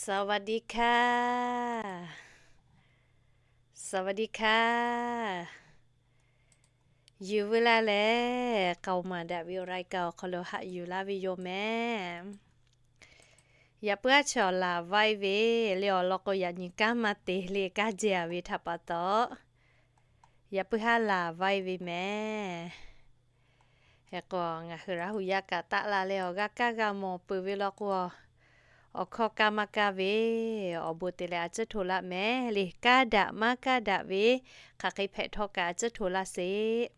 สวัสดีค่ะ สวัสดีค่ะ Yuˬ veu laˇ leh k'aoˍ maˍ daꞈ ve awˬ รายการ awˬ hk'aw lo haꞈ yuˬ laˇ ve yoˬ mehˍ. Yaꞈ puiˉ aˉ chaw laˬ vaiˇ ve le awˬ lawn k'o, yaꞈ nyi kanˉ maˇ te le, kanˉ jehˬ ve htaꞈ pa taw, yaꞈ puiˉ haˉ laˬ vaiˇ ve mehˍ. Hk'e k'o, ngaˬ hui Laˇ huˍ yaˇ kaꞈ taˆ la leh awˬ g'aˇ kaˇ g'a mawˬ peuˬ ve law k'o, awˬ hkawˇ kaˇ maˇ kaˇ ve awˬ bon te leh a ciˉ hto laˇ mehˍ le. Kaˇ daꞈ maˇ kaˇ daꞈ ve hk'aˬ hk'e hpehꞈ htawˇ kaꞈ a ciˉ hto laˇ sheˍ.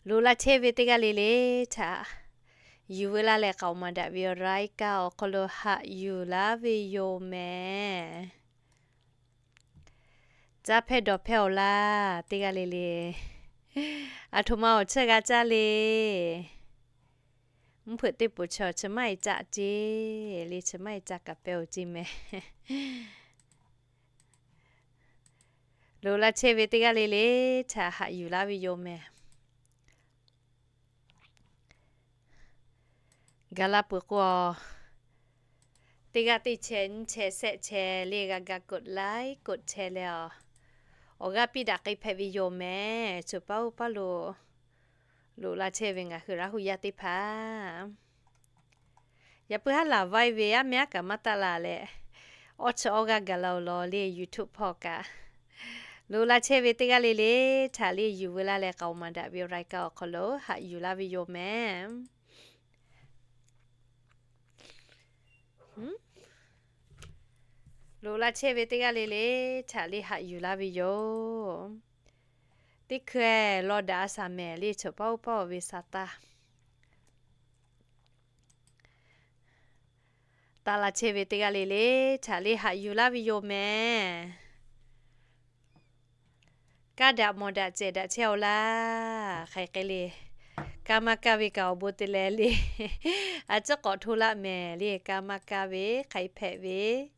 Loꞈ la chehˇ ve teˇ g'aˇ le le htaꞈ yuˬ veu laˇ leh k'aoˍ maˍ daꞈ ve awˬ รายการ awˬ hk'aw lo haꞈ yuˬ laˇ ve yoˬ mehˍ. Caˇ hpehˇ dawˬ hpehˇ awˬ laˇ teˇ g'aˇ le le, aˬ htoꞈ ma awˬ cheuˇ g'a caˇ le. Mvuhˇ hpeuꞈ teˇ poˍ chaw chi maˇ e caˆ ceˇ le, chi maˇ e caˆ kaꞈ pehˇ-oˬ ceˇ mehˍ. Loꞈ la chehˇ ve teˇ g'aˇ le le htaꞈ haꞈ yuˬ laˇ ve yoˬ mehˍ. Gaˬ la peuˬ k'o, teˇ g'aˇ teˇ chehˇ nyiˇ chehˇ shehˆ chehˇ le g'a ga กดไลค์ กดแชร์ leh a, awˬ g'aˇ piˇ daꞈ k'ai hpehꞈ ve yoˬ mehˍ. Choˬ paˉ oˇ paˉ lo loꞈ la chehˇ ve ngaˬ hui Laˇ huˍ yaˇ teˇ hpaˍ, yaꞈ puiˉ haˉ laˬ vaiˇ ve aˉ mehˉ aˉ kaꞈ maˇ taˆ la leh, awˇ chi awˇ g'aˇ gaˬ la-oˬ law le YouTube hpawˇ kaꞈ. Loꞈ la chehˇ ve teˇ g'aˇ le le htaꞈ le yuˬ veu laˇ leh k'aoˍ maˍ daꞈ ve awˬ รายการ awˬ hk'aw lo haꞈ yuˬ laˇ ve yoˬ mehˍ. Loꞈ la chehˇ ve teˇ g'aˇ le le htaꞈ le haꞈ yuˬ laˇ ve yoˬ. Teˇ hkui law daꞈ a shaˍ mehˍ le, choˬ paˉ oˇ paˉ ve sa taˇ taˆ la chehˇ ve teˇ g'aˇ le le htaꞈ le haꞈ yuˬ laˇ ve yoˬ mehˍ. Kaˇ daꞈ mawˬ daꞈ cehˬ daꞈ chehˇ-oˬ laˇ. Hk'aˬ hk'e le, kaˇ maˇ kaˇ ve kaꞈ awˬ bon te leh le, a ciˉ k'awꞈ hto laˇ mehˍ le. Kaˇ maˇ kaˇ ve hk'aˬ hpehꞈ ve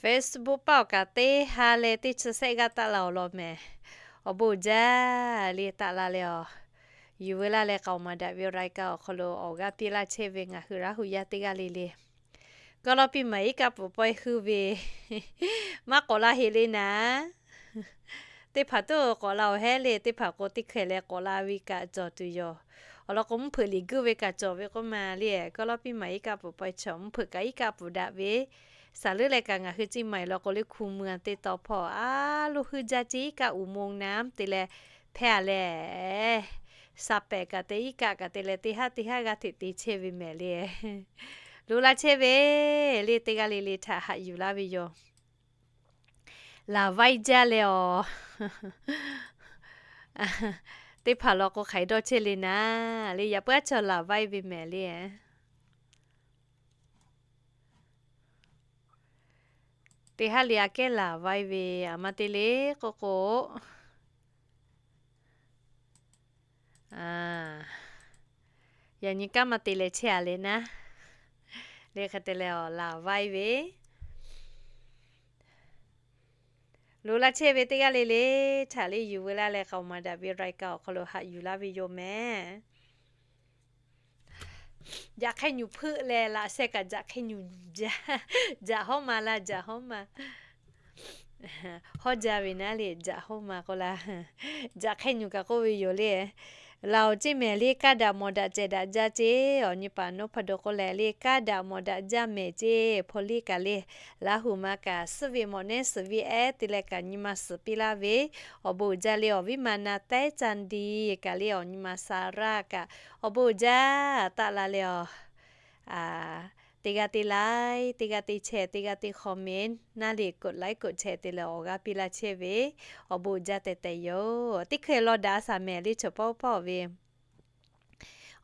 Facebook paˆ awˬ kaꞈ teˇ ha leh teˇ chi shehˆ g'aˇ taˆ la-oˬ law mehˍ. Awˬ bon uiˍ jaˇ le taˆ la leh a, yuˬ veu laˇ leh k'aoˍ maˍ daꞈ ve awˬ รายการ awˬ hk'aw lo awˬ g'aˇ piˇ laˇ chehˇ ve ngaˬ hui Laˇ huˍ yaˇ teˇ g'aˇ le le, kawˇ lawˇ piˇ maˍ iˉ kaˆ pfuhˍ pawehˇ heuˆ ve maˇ k'awꞈ la heꞈ le naˍ. Teˇ hpaˍ tuˬ k'awꞈ la-oˬ hehˉ le, teˇ hpaˍ k'o teˇ hkeh leh k'awꞈ la ve kaꞈ cawˬ tuˬ yoˬ. Awˬ lawn k'o, mvuhˇ hpeuꞈ liꞈ guˇ ve kaꞈ cawˬ ve k'oˆ ma le. Kawˇ lawˇ piˇ maˍ iˉ kaˆ pfuhˍ pawehˇ chaw mvuhˇ hpeuꞈ kaꞈ iˉ kaˆ pfuhˍ daꞈ ve, saˍ leuˉ leh kaꞈ ngaˬ hui Ciˇ maˍ-eˬ law k'o le, hku mui-a teˇ taw hpawˇ a loˇ heuˆ jaˇ ceˇ iˉ kaˆ uˍ moˍ naˉ te leh hpehˇ-a leh, saˍ pehˍ kaꞈ te iˉ kaˆ kaꞈ te leh teˇ haˉ teˇ haˉ g'aˇ hteꞈ te chehˇ ve mehˍ le. Loꞈ la chehˇ ve le teˇ g'aˇ le le htaꞈ haꞈ yuˬ laˇ ve yoˬ. Laˬ vaiˇ jaˇ leh awˬ, teˇ hpaˍ law k'o hk'aˬ hk'e dawˇ chehˇ le naˍ le, yaꞈ puiˉ aˉ chaw laˬ vaiˇ ve mehˍ le. Teˇ haˉ le aꞈ kehˉ laˬ vaiˇ ve, aˬ ma te le k'oˆ k'o, yaꞈ nyi kanˉ maˇ te leh chehˇ-a le naˉ, le hk'e te leh awˬ laˬ vaiˇ ve. Loꞈ la chehˇ ve teˇ g'aˇ le le htaꞈ le yuˬ veu laˇ leh k'aoˍ maˍ daꞈ ve awˬ รายการ awˬ hk'aw lo haꞈ yuˬ laˇ ve yoˬ mehˍ. Jaꞈ hk'e nyuˬ hpeuˆ leh laꞈ sheh kaꞈ jaꞈ hk'e nyuˬ jaꞈ, jaꞈ hawˉ ma laˇ, jaꞈ hawˉ ma. Hawˉ jaˇ ve naˉ le, jaꞈ hawˉ ma k'oˆ laˇ. Jaꞈ hk'e nyuˬ kaꞈ k'oˆ ve yoˬ le. Laˬ-oˬ ceˇ mehˍ le, kaˇ daꞈ mawˬ daꞈ cehˬ daꞈ jaˇ ceˇ. Awˬ nyi paˍ nawˉ hpaˇ dawˬ k'oˆ leh le, kaˇ daꞈ mawˬ daꞈ jaˇ mehˍ ceˇ. Hpaw liˇ kaꞈ le, Laˇ huˍ ma kaꞈ suhˉ ve mawꞈ nehˉ suhˍ ve ehˉ te leh kaꞈ nyi ma suhˍ piˇ laˇ ve, awˬ bon uiˍ jaˇ le. Awˬ viˉ ma na tehˉ ca ndi kaꞈ le, awˬ nyi ma sa raˇ kaꞈ awˬ bon uiˍ jaˇ taˆ la leh awˬ, teˇ g'aˇ teˇ like, teˇ g'aˇ teˇ share, teˇ g'aˇ teˇ comment naˉ le, กดไลค์ กดแชร์ te leh awˬ g'aˇ piˇ laˇ chehˇ ve, awˬ bon uiˍ jaˇ tehꞈ tehꞈ yoˬ. Teˇ hkui law daꞈ a shaˍ mehˍ le, chaw pawˆ pawˆ ve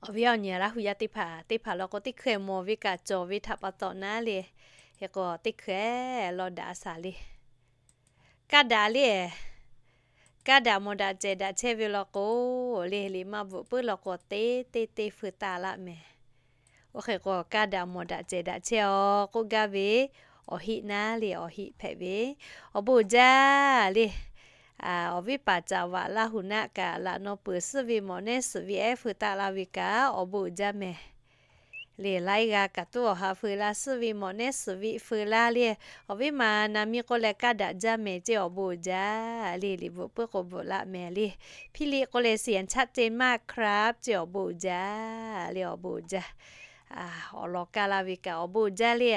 awˬ viˉ awˬ nyi Laˇ huˍ yaˇ teˇ hpaˍ, teˇ hpaˍ law k'o teˇ hkui mawˬ ve kaꞈ cawˬ ve htaꞈ pa taw naˉ le, hk'e k'o teˇ hkui law daꞈ a shaˍ le. Kaˇ daꞈ le, kaˇ daꞈ mawˬ daꞈ cehˬ daꞈ chehˇ ve law k'o le, liꞈ ma bvuhꞈ puiˉ law k'o teˇ teˇ teˇ feu taˍ laˇ mehˍ. Oˇ hk'e k'o kaˇ daꞈ mawˬ daꞈ cehˬ daꞈ chehˇ-aw k'oˆ gaˇ ve, awˬ heˆ naˉ le, awˬ heˆ hpehꞈ ve. Awˬ bon uiˍ jaˇ le. Awˬ viˉ paˍ caˍ vaꞈ Laˇ huˍ naˆ kaꞈ laꞈ naw peuˬ suhˉ ve mawꞈ nehˉ suhˍ ve ehˉ feu taˆ la ve kaꞈ awˬ bon uiˍ jaˇ mehˍ. Le laiˉ g'a kaꞈ tuˉ awˬ ha feu la, suhˉ ve mawꞈ nehˉ suhˍ ve feu la le. Awˬ viˉ ma na miˇ k'oˆ leh kaˇ daꞈ jaˇ mehˍ ceˇ, awˬ bon uiˍ jaˇ le. Liꞈ bvuhꞈ puiˉ k'o bvuhꞈ laˆ mehˍ le. Hpiˇliˆ k'oˆ leh เสียงชัดเจนมากครับ ceˇ, awˬ bon uiˍ jaˇ le, awˬ bon uiˍ jaˇ. Awˬ lawn kaˇ la ve kaꞈ awˬ bon uiˍ jaˇ le.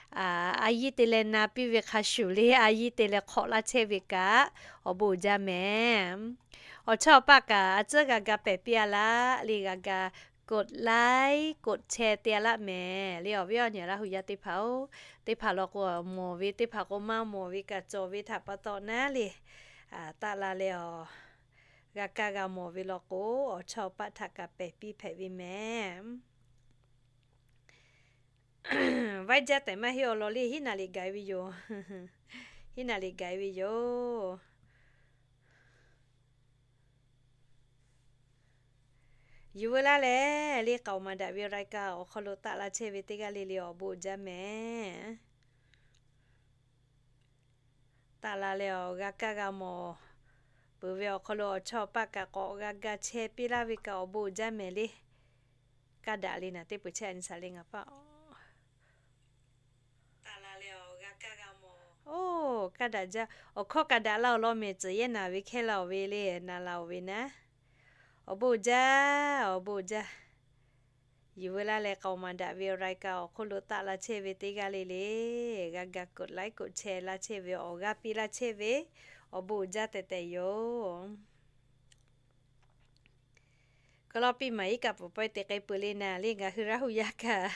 A yiˇ te leh na piˇ ve hk'a shuˍ le, a yiˇ te leh hk'awꞈ laˇ chehˇ ve kaꞈ awˬ bon uiˍ jaˇ mehˍ. Awˬ chawˇ awˬ paˆ kaꞈ a tcuhˉ g'a ga pehˬ piˇ a laˇ le, g'a ga กดไลค์ กดแชร์ te a laˆ mehˍ le. Awˬ viˉ awˬ nyi Laˇ huˍ yaˇ teˇ hpaˍ-oˬ, teˇ hpaˍ law k'o mawˬ ve, teˇ hpaˍ k'o maˇ mawˬ ve kaꞈ cawˬ ve htaꞈ pa taw naˉ le, taˆ la leh awˬ g'a kaˇ g'a mawˬ ve law k'o, awˬ chawˇ awˬ paˆ htaꞈ kaꞈ pehˬ piˇ hpehꞈ ve mehˍ. Vaiˇ jaˇ tehꞈ maˇ heˆ awˬ lawn le, hiˉ naˍ liꞈ gaˬ ve yoˬ. Hiˉ naˍ liꞈ gaˬ ve yoˬ. Yuˬ veu laˇ leh le, k'aoˍ maˍ daꞈ ve รายการ awˬ hk'aw lo taˆ la chehˇ ve teˇ g'aˇ le le awˬ bon uiˍ jaˇ mehˍ. Taˆ la leh awˬ g'a kaˇ g'a mawˬ peuˬ ve awˬ hk'aw lo awˬ chawˇ awˬ paˆ kaꞈ k'awꞈ g'a ga chehˇ piˇ laˇ ve kaꞈ awˬ bon uiˍ jaˇ mehˍ le. Kaˇ daꞈ le naˍ teˇ peuˬ chehˇ a nyi shaˍ le ngaˬ paˆ. Oˇ, kaˇ daꞈ jaˇ. Awˬ hkawˇ kaꞈ daꞈ la awˬ lawn mehˍ, tcuhˍ yehˇ naˍ ve hkehˇ la oˬ ve le, na la oˬ ve naˉ. Awˬ bon uiˍ jaˇ, awˬ bon uiˍ jaˇ. Yuˬ veu laˇ leh k'aoˍ maˍ daꞈ ve รายการ awˬ hk'oˆ lo taˆ la chehˇ ve teˇ g'aˇ le le, g'a ga กดไลค์ กดแชร์ laˇ chehˇ ve awˬ g'aˇ piˇ laˇ chehˇ ve awˬ bon uiˍ jaˇ tehꞈ tehꞈ yoˬ. Kawˇ lawˇ piˇ maˍ iˉ kaˆ pfuhˍ pawehˇ te k'ai peuˬ le naˍ le, ngaˬ hui Laˇ huˍ yaˇ kaꞈ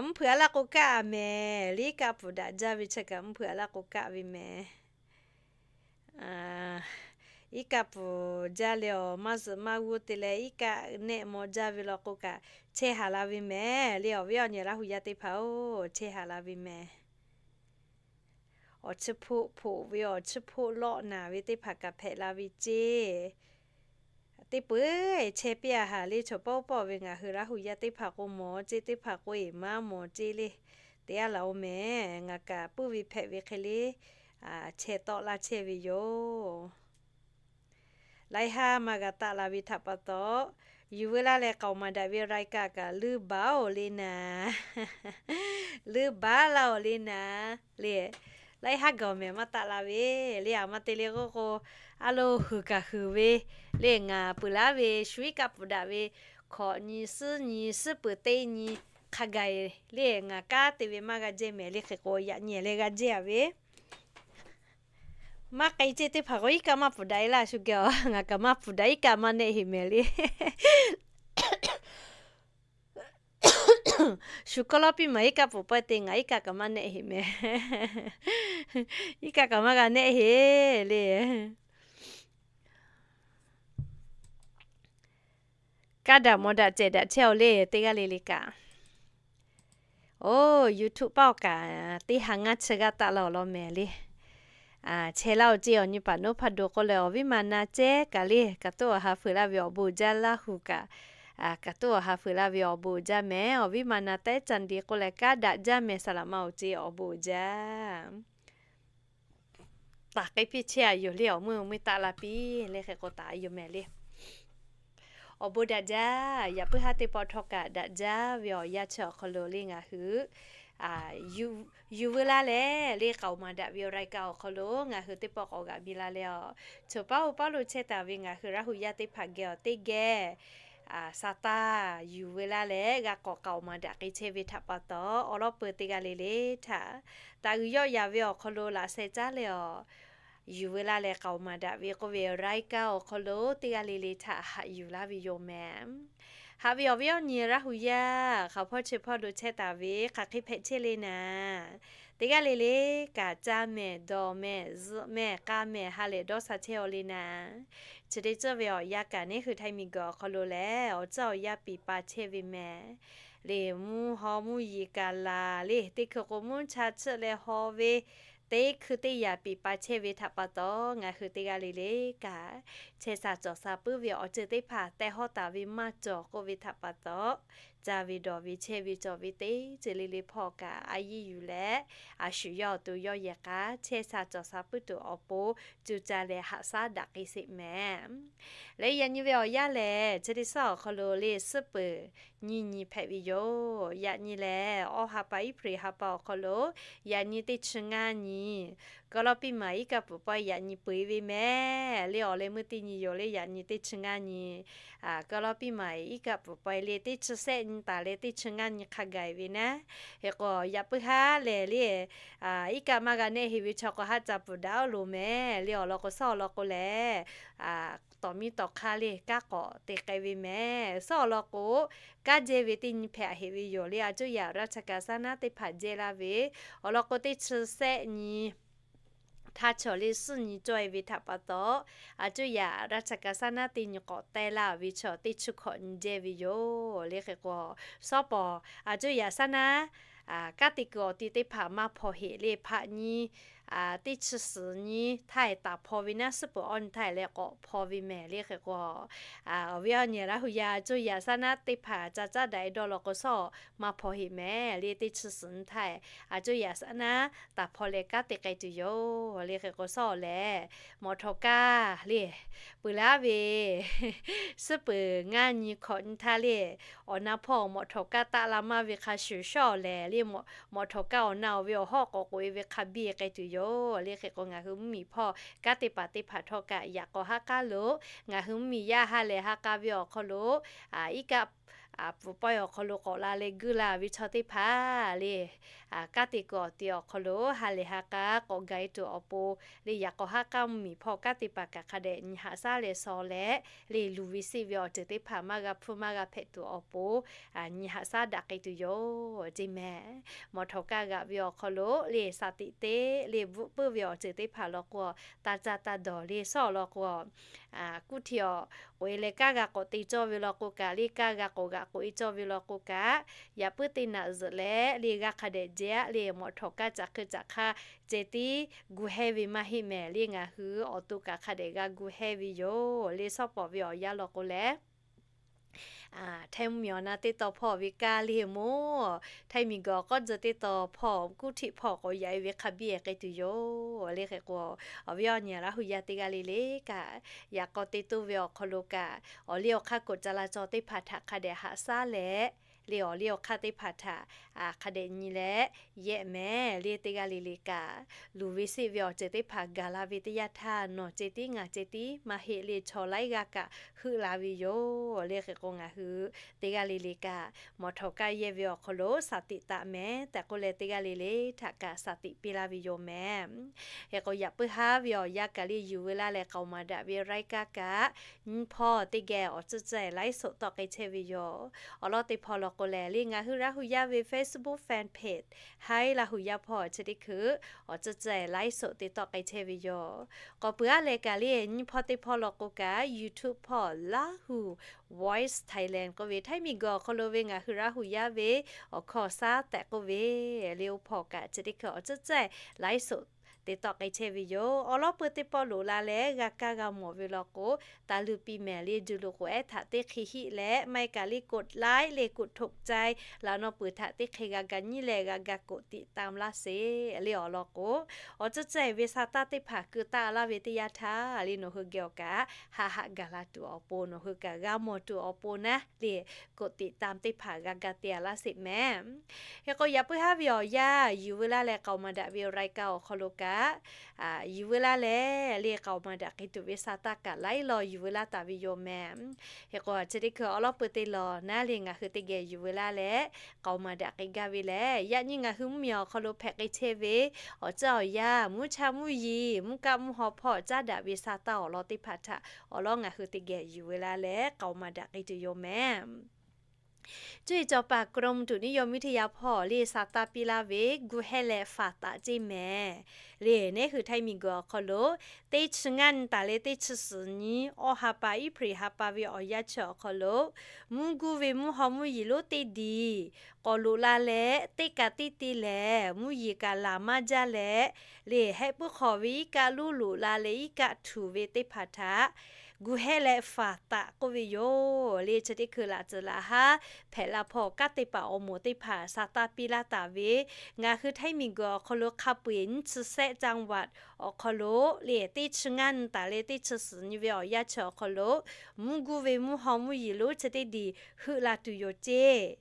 mvuhˇ hpeuꞈ a laˇ k'o kaˆ a mehˍ le. Iˉ kaˆ pfuhˍ daꞈ jaˇ ve chi kaꞈ mvuhˇ hpeuꞈ a laˇ k'o kaˆ ve mehˍ. Iˉ kaˆ pfuhˍ jaˇ leh awˬ maˇ zuhꞈ maˇ g'uˇ te leh iˉ kaˆ nehˆ maw jaˇ ve law k'o kaꞈ chehˇ haˍ la ve mehˍ le. Awˬ viˉ awˬ nyi Laˇ huˍ yaˇ teˇ hpaˍ-oˬ, chehˇ haˍ la ve mehˍ. Awˬ chiˇ hpoˆ hpoꞈ ve, awˬ chiˇ hpoˆ lawˆ naˍ ve teˇ hpaˍ kaꞈ hpehꞈ la ve ceˇ. Teˇ peuˬ chehˇ piˇ a haˍ le. Chaw pawˆ pawˆ ve ngaˬ hui Laˇ huˍ yaˇ teˇ hpaˍ k'o mawˬ ceˇ, teˇ hpaˍ k'o eˬ maˇ mawˬ ceˇ le. Te a laˬ oˬ mehˍ. Ngaˬ kaꞈ puiˉ ve hpehꞈ ve hk'e le, chehˇ tawˆ laˇ chehˇ ve yoˬ. Laiˉ haˉ maˇ g'a taˆ la ve htaꞈ pa taw, yuˬ veu laˇ leh k'aoˍ maˍ daꞈ ve รายการ kaꞈ leuˇ baˬ oˬ le naˍ. Leuˇ baˬ laˇ oˬ le naˍ le. Laiˉ haˉ gaˬ mehˍ maˇ taˆ la ve le. A ma te le k'oˆ k'o, a lo huiˍ kaꞈ huiˍ ve le. Ngaˬ peuˬ laˉ ve shu iˉ kaˆ pfuhˍ daꞈ ve hkawꞈ nyi suhˉ nyi suhˉ peuˬ teˇ nyi hk'a gaˬ le. Ngaˬ kanˉ te ve maˇ g'a jehˇ mehˍ le. Hk'e k'o yaꞈ nyi leh g'a jehˇ a ve maˇ k'ai ceˇ. Teˇ hpaˍ k'o iˉ kaˆ maˇ pfuhˍ daꞈ e laˇ shu geh a. Ngaˬ kaꞈ maˇ pfuhˍ daꞈ, iˉ kaˆ maˇ nehˆ heꞈ mehˍ le. Shu kawˇ lawˇ piˇ maˍ iˉ kaˆ pfuhˍ pawehˇ te ngaˬ iˉ kaˆ kaꞈ maˇ nehˆ heꞈ mehˍ. Iˉ kaˆ kaꞈ maˇ g'a nehˆ heꞈ le. Kaˇ daꞈ mawˬ daꞈ cehˬ daꞈ chehˇ oˬ le teˇ g'aˇ le le kaꞈ. Oˇ, YouTube paˆ awˬ kaꞈ teˇ ha ngaˇ chi g'aˇ taˆ la awˬ lawn mehˍ le. Chehˇ laˇ oˬ ceˇ. Awˬ nyi paˍ noˉ hpaˇ do k'oˆ leh awˬ viˉ ma na cehˉ kaꞈ le, kaꞈ tuˉ awˬ ha feu laˇ ve awˬ bon uiˍ jaˇ. Laˇ huˍ kaꞈ kaꞈ tuˉ awˬ ha feu laˇ ve awˬ bon uiˍ jaˇ mehˍ. Awˬ viˉ ma na tehˉ ca nde k'oˆ leh kaˇ daꞈ jaˇ mehˍ. Saˍ laꞈ ma oˬ ceˇ, awˬ bon uiˍ jaˇ. Taˍ k'ai piˇ chehˇ a yoˬ le. Awˬ meuˇ meuˇ taˆ la piˇ le. Hk'e k'o taˍ a yoˬ mehˍ le. Awˬ bon daꞈ jaˇ. Yaꞈ puiˉ haˉ teˇ pawˆ htawˇ kaꞈ daꞈ jaˇ ve awˬ yanˇ chi awˬ hk'aw lo le ngaˬ hui yuˬ veu laˇ leh le k'aoˍ maˍ daꞈ ve รายการ awˬ hk'aw lo ngaˬ hui teˇ pawˆ k'awꞈ g'aꞈ biˇ la leh a, choˬ paˉ oˇ paˉ lo chehˇ taˍ ve ngaˬ hui Laˇ huˍ yaˇ teˇ hpaˍ geh awˬ teˇ geh sa taˇ yuˬ veu laˇ leh g'a k'awꞈ k'aoˍ maˍ daꞈ k'ai chehˇ ve htaꞈ pa taw, awˬ lawn peuˬ teˇ g'aˇ le le htaꞈ taˍ g'uiˬ yawˆ yaˍ ve awˬ hk'aw lo laꞈ sheh caˉ leh a, yuˬ veu laˇ leh k'aoˍ maˍ daꞈ ve k'oˆ ve รายการ awˬ hk'aw lo teˇ g'aˇ le le htaꞈ haꞈ yuˬ laˇ ve yoˬ mehˍ. Haꞈ ve awˬ viˉ awˬ nyi Laˇ huˍ yaˇ hk'aˬ hpawˇ chi hpawˇ lo chehˇ taˍ ve hk'aˬ hk'e hpehꞈ chehˇ le naˍ, teˇ g'aˇ le le kaꞈ caˇ mehˍ, dawˬ mehˍ, zuhꞈ mehˍ, k'a mehˍ, ha lehˬ dawˇ sha chehˇ aw le naˍ. Chi teˇ ceuˬ ve awˬ yanˇ kaꞈ neˉ hui Htaiˇ miˬguiˬ awˬ hk'aw lo lehˬ awˬ ceuˬ awˬ yanˇ piˍ pa chehˇ ve mehˍ. Le mvuhˇ haw mvuhˇ yeˬ kaꞈ laˬ le, teˇ hkui k'o mvuhˇ cha tsuhˆ leh haw ve, teˇ hkui teˇ yanˇ piˍ pa chehˇ ve htaꞈ pa taw, ngaˬ hui teˇ g'aˇ le le kaꞈ chehˇ sha cawˬ sha puiˉ ve awˬ ceuˬ teˇ hpaˍ teh hawˉ taˍ ve maˇ cawˬ k'oˆ ve htaꞈ pa taw, caˇ ve dawˬ ve chehˇ ve cawˬ ve teˇ ceuˬ le le hpawˇ kaꞈ a yiˇ yuˬ leh, a shu yawˇ awˬ to yawˇ yehˬ k'a chehˇ sha cawˬ sha puiˉ tuˬ awˬ pon, co caˇ leh haꞈ shaˉ daꞈ k'ai sheˍ mehˍ. Leh yaꞈ nyi ve awˬ yanˇ lehˬ, chi teˇ suhˉ awˬ hk'aw lo le suhˉ peuˬ nyiˇ nyi hpehꞈ ve yoˬ. Yaꞈ nyi lehˬ, awˇ ha pa Iˉhpriˍ ha pa awˬ hk'aw lo yaꞈ nyi teˇ chi ngaˇ nyi, Kawˇlawˇpiˇmaˬ iˉ kaˆ pfuhˍ pawehˇ yaꞈ nyi peu eˬ ve mehˍ le. Awˬ leh meuˇ teˇ nyi yoˬ le, yaꞈ nyi teˇ chi ngaˇ nyi, Kawˇlawˇpiˇmaˬ iˉ kaˆ pfuhˍ pawehˇ le teˇ chi sehˆ nyi taˍ leh teˇ chi ngaˇ nyi hk'a gaˬ ve naˉ. Hk'e k'o, yaꞈ puiˉ haˉ lehˬ le, iˉ kaˆ maˇ g'a nehˆ heˍ ve chaw k'o, haˉ ca pfuhˍ daꞈ loˬ mehˍ le. Awˬ lawn k'o, suhˉ awˬ lawn k'o lehˬ, tawˍ miˇ tawˍ hk'aˇ le kanˉ k'awꞈ te k'ai ve mehˍ. Suhˉ awˬ lawn k'o, kanˉ jehˇ ve teˇ nyi hpehꞈ heˍ ve yoˬ le. A cuˇ yaꞈ raˇ cha kaꞈ saˉ naˉ teˇ hpaˍ jehˇ laˇ ve, awˬ lawn k'o, teˇ chi sehˆ nyi htaˇ chaw le suhˉ nyi cawˇ e ve htaꞈ pa taw, a cuˇ yaꞈ raˇ cha kaꞈ saˉ naˉ teˇ nyi k'awꞈ teh laˇ ve chaw teˇ chi hkawꞈ nyi jehˇ ve yoˬ le. Hk'e k'o, suhˉ pawˍ a cuˇ yaꞈ saˉ naˉ kanˉ te kuiˬ awˬ ti teˇ hpaˍ maˇ hpaw heˍ le. Hpaˆ nyi teˇ chi suhˍ nyi htaˇ taˍ hpaw ve naˉ, suhˉ peuˬ awˇ nyi htaˇ leh k'awꞈ hpaw ve mehˍ le. Hk'e k'o, awˬ viˉ awˬ nyi Laˇ hu yaˇ a cuˇ yaꞈ saˉ naˉ teˇ hpaˍ ca caˉ daꞈ e dawˇ law k'o, suhˉ maˇ hpaw heˍ mehˍ le. Teˇ chi suhˍ nyi htaˇ a cuˇ yaꞈ saˉ naˉ taˍ hpaw leh kanˉ te k'ai tuˬ yoˬ le. Hk'e k'o, suhˉ lehˬ mawꞈ htawˍ kaˇ le peuˬ laˇ ve suhˉ peuˬ ngaˇ nyi hkawꞈ nyi htaˇ le, awˬ na hpawˇ mawꞈ htawˍ kaˇ taˆ la maˇ ve hk'a shuˍ, suhˉ lehˬ le mawꞈ htawˍ kaˇ awˬ na oˬ ve awˬ hawˉ k'awꞈ k'oꞈ e ve hk'a biˇ k'ai tuˬ yoˬ le. Hk'e k'o, ngaˬ hui mvuhˇmiˬ hpawˇ kanˉ te paˍ teˇ hpaˍ htawˇ kaꞈ yaꞈ k'aw haˉ k'aˉ lo, ngaˬ hui mvuhˇmiˬ yaˇ ha lehˬ ha k'a ve awˬ hk'aw lo, iˉ kaˆ pfuhˍ pawehˇ awˬ hk'aw lo k'awꞈ la leh guiˇ la ve chaw teˇ hpaˍ le, kanˉ te kuiˬ awˬ ti awˬ hk'aw lo ha lehˬ ha k'a k'awꞈ gaˬ e tuˬ awˬ pon le, yaꞈ k'aw haˉ k'aˉ mvuhˇmiˬ hpawˇ kanˉ te paˍ kaꞈ hk'a dehꞈ nyi haꞈ shaˉ leh shaw leh le, luˬ ve seˆ ve awˬ ceuˬ teˇ hpaˍ maˇ g'a hpfuhˇ maˇ g'a hpehꞈ tuˬ awˬ pon nyi haꞈ shaˉ daꞈ k'ai tuˬ yoˬ ceˇ mehˍ. Mawꞈ htawˍ kaˇ g'aꞈ ve awˬ hk'aw lo le saˍ tiꞈ teˇ le bvuhˆ puiˉ ve awˬ ceuˬ teˇ hpaˍ law k'o, taˇ caˇ taˇ dawˬ le suhˉ awˬ lawn k'o, kuˇ htiꞈ awˬ k'oꞈ e leh kanˉ g'a k'awꞈ te cawˇ ve law k'o kaꞈ le, kanˉ g'a k'awꞈ g'aꞈ k'oꞈ e cawˇ ve law k'o kaꞈ, yaꞈ puiˉ teˇ naꞈ zuhꞈ leh le g'a hk'a dehꞈ jehˇ le. Mawꞈ htawˍ kaˇ caꞈ hk'e caꞈ hk'aˇ ceh tiˉ gu hehˇ ve maˇ heˆ mehˍ le. Ngaˬ hui awˬ to kaꞈ hk'a dehꞈ g'a gu hehˇ ve yoˬ le. Suhˉ pawˍ ve awˬ yanˇ law k'o lehˬ, Htaiˇ mvuhˇmiˬ awˬ na teˇ tawn hpawˇ ve kaˇ le moˉ, Htaiˇ miˬguiˬ awˬ k'awˇ tzuh teˇ tawn hpawˇ kuˇ htiꞈ hpawˇ k'awꞈ yaꞈ e ve hk'a biˇ k'ai tuˬ yoˬ le. Hk'e k'o, awˬ viˉ awˬ nyi Laˇ hu yaˇ teˇ g'aˇ le le kaꞈ, yaꞈ k'aw te toˇ ve awˬ hk'aw lo kaꞈ, awˬ liˇ awˬ hk'aˇ k'oꞈ ca la cawˬ teˇ hpaˍ htaꞈ hk'a dehꞈ haꞈ shaˉ leh le, awˬ liˇ awˬ hk'aˇ teˇ hpaˍ htaꞈ hk'a dehꞈ nyi leh yehˆ mehˍ le. Teˇ g'aˇ le le kaꞈ, luˬ ve seˆ ve awˬ ceuˬ teˇ hpaˍ gaˬ la ve teˇ yanˇ htaˇ, nawˬ ceh tiˉ ngaˬ ceh tiˉ maˇ heˆ le, chaw laiˉ g'aˇ kaꞈ heuˆ la ve yoˬ le. Hk'e k'o, ngaˬ hui teˇ g'aˇ le le kaꞈ mawꞈ htawˍ kaˇ yehˇ ve awˬ hk'aw lo saˍ tiꞈ taˍ mehˍ tehꞈ k'oˆ leh, teˇ g'aˇ le le htaꞈ kaꞈ saˍ tiꞈ piˇ laˇ ve yoˬ mehˍ. Hk'e k'o, yaꞈ puiˉ haˉ ve awˬ yanˇ kaꞈ le yuˬ ve laˇ leh k'aoˍ maˍ daꞈ ve รายการ kaꞈ nyiˇ hpawˇ teˇ geh awˬ tcuhˇ cehˇ ไลฟ์สด tawˆ k'ai chehˇ ve yoˬ. Awˬ lawn teˇ hpawˇ law k'o lehˬ le, ngaˬ hui Laˇ hu yaˇ ve Facebook fan page Htaiˇ Laˇ hu yaˇ hpawˇ chi teˇ hkui awˬ tcuhˇ cehˇ ไลฟ์สด te tawˆ k'ai chehˇ ve yoˬ. K'awꞈ peuˬ aˉ leh kaꞈ le nyiˇ hpawˇ teˇ hpawˇ law k'o kaꞈ, YouTube hpawˇ Lahu Voice Thailand k'oˆ ve, Htaiˇ miˬguiˬ awˬ hk'aw lo ve ngaˬ hui Laˇ hu yaˇ ve awˬ hkawˇ awˬ shaˉ tehꞈ k'oˆ ve le, oˇ hpawˇ kaꞈ chi teˇ hkui awˬ tcuhˇ cehˇ ไลฟ์สด te tawˆ k'ai chehˇ ve yoˬ. Awˬ lawn peuˬ teˇ pawˆ loꞈ la leh g'a kaˇ g'a mawˬ ve law k'o, taˇ luˇ piˇ mehˍ le, juˬ loꞈ k'oꞈ ehˉ htaꞈ teˇ hk'e hiˆ leh maˇ heˆ kaꞈ le กดไลค์ le กดถูกใจ laꞈ naw peuˬ htaꞈ teˇ hk'e g'a ga nyiˉ leh g'a ga กดติดตาม laˇ sheˍ le. Awˬ lawn k'o, awˬ tcuhˇ cehˇ ve sa taˇ teˇ hpaˍ keu taˆ laˇ ve teˇ yanˇ htaˇ le, nawˬ hui geh awˬ kaꞈ haꞈ haꞈ gaˬ la tuˬ awˬ pon, nawˬ hui kaꞈ g'a mawˬ tuˬ awˬ pon naˉ le, กดติดตาม teˇ hpaˍ g'a ga te a laˇ sheˍ mehˍ. Hk'e k'o, yaꞈ puiˉ haˉ ve awˬ yanˇ yuˬ ve laˇ leh k'aoˍ maˍ daꞈ ve awˬ รายการ awˬ hk'aw lo kaꞈ, yuˬ ve laˇ leh le k'aoˍ maˍ daꞈ k'ai tuˬ ve sa taˇ kaꞈ laiˉ law yuˬ ve laˇ taˍ ve yoˬ mehˍ. Hk'e k'o, chi teˇ hkui awˬ lawn peuˬ teˇ law naˉ le ngaˬ hui teˇ geh yuˬ ve laˇ leh k'aoˍ maˍ daꞈ k'ai gaˇ ve lehˬ, yaꞈ nyi ngaˬ hui mvuhˇmiˬ awˬ hk'aw lo hpehꞈ k'ai chehˇ ve awˬ tcuhˇ awˬ yanˇ, mvuhˇ cha mvuhˇ yeˬ, mvuhˇ kaˆ mvuhˇ haw hpawˇ caˉ daꞈ ve sa taˇ awˬ lawn teˇ hpaˍ htaꞈ awˬ lawn ngaˬ hui teˇ geh yuˬ ve laˇ leh k'aoˍ maˍ daꞈ k'ai tuˬ yoˬ mehˍ. Cuˇ yiˍ cawˬ paˍ กรมอุตุนิยมวิทยา hpawˇ le sa taˇ piˇ laˇ ve gu hehˇ leh faˍ taˍ ceˇ mehˍ le. Neˉ hui Htaiˇ miˬguiˬ awˬ hk'aw lo teˇ chi ngaˇ nyi taˍ leh teˇ chi suhˍ nyi awˇ ha pa Iˉhpriˍ ha pa ve awˬ yanˇ chi awˬ hk'aw lo, mvuhˇ guˇ ve mvuhˇ haw mvuhˇ yeˬ lonˉ teˇ diˬ k'awꞈ loꞈ la leh, teˇ kaꞈ teˇ te lehˬ mvuhˇ yeˬ kaꞈ laˬ maˇ jaˇ leh le, heh puiˉ hk'awꞈ ve iˉ kaˆ lonˉ loꞈ la leh iˉ kaˆ htuˬ ve teˇ hpaˍ htaꞈ gu hehˉ leh faˍ taˍ k'oˆ ve yoˬ le. Chi teˇ hkui laꞈ tcuh laꞈ haˉ hpehꞈ la hpaw kanˉ te paˍ awˬ moˍ teˇ hpaˍ sa taˇ piˇ laˇ taˍ ve, ngaˬ hui htaiˇ miˬ guiˬ awˬ hk'aw lo hk'a peu-eˬ nyiˇ chi sehˆ จังหวัด awˬ hk'aw lo le, teˇ chi ngaˇ nyi taˍ leh teˇ chi suhˍ nyi ve awˬ yanˇ chi awˬ hk'aw lo mvuhˇ guˇ ve mvuhˇ haw mvuhˇ yeˬ lonˉ chi teˇ diˬ heuˆ la tuˬ yoˬ ceˇ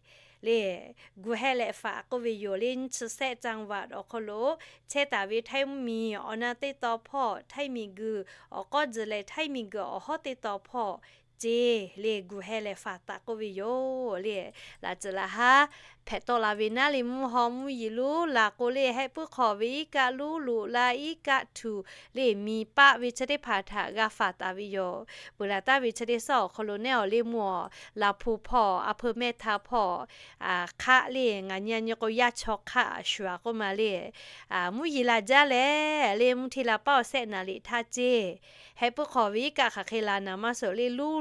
le. Gu hehˉ leh faˍ k'oˆ ve yoˬ le. Nyiˇ chi sehˆ จังหวัด awˬ hk'aw lo chehˇ taˍ ve htaiˇ mvuhˇ miˬ awˬ na teˇ taw hpawˇ htaiˇ miˬ guiˬ awˬ k'awˇ tzuhˬ leh htaiˇ miˬ guiˬ awˬ hawˉ teˇ taw hpawˇ ceˇ le. Gu hehˉ leh faˍ taˍ k'oˆ ve yoˬ le. Laꞈ tcuh laꞈ haˉ hpehꞈ tawˆ la ve naˉ le, mvuhˇ haw mvuhˇ yeˬ lonˉ la k'o le, hehˆ puiˉ hk'awꞈ ve iˉ kaˆ luˉ loꞈ la iˉ kaˆ htuꞈ le, miˬ paˆ ve chi teˇ hpaˍ htaꞈ g'a faˍ taˍ ve yoˬ. Peuˬ laˬ taˍ ve chi teˇ suhˉ awˬ hk'aw lo neˉ awˬ le mvuhˇ awˬ Laˍ hpu hpawˇ, a hpeu mehˇ hta hpawˇ hk'aˆ le, ngaˬ nyi a nyi k'o yaˇ chaw hk'aˆ shuˍ a k'oˆ ma le. Mvuhˇ yeˬ laˬ jaˇ leh le, mvuhˇ hteˇ la paˉ awˬ sehˆ naˍ liꞈ htaˇ ceˇ, hehˆ puiˉ hk'awꞈ ve iˉ kaˆ hk'aˬ hk'e la naˍ maˇ suhˍ le, luˉ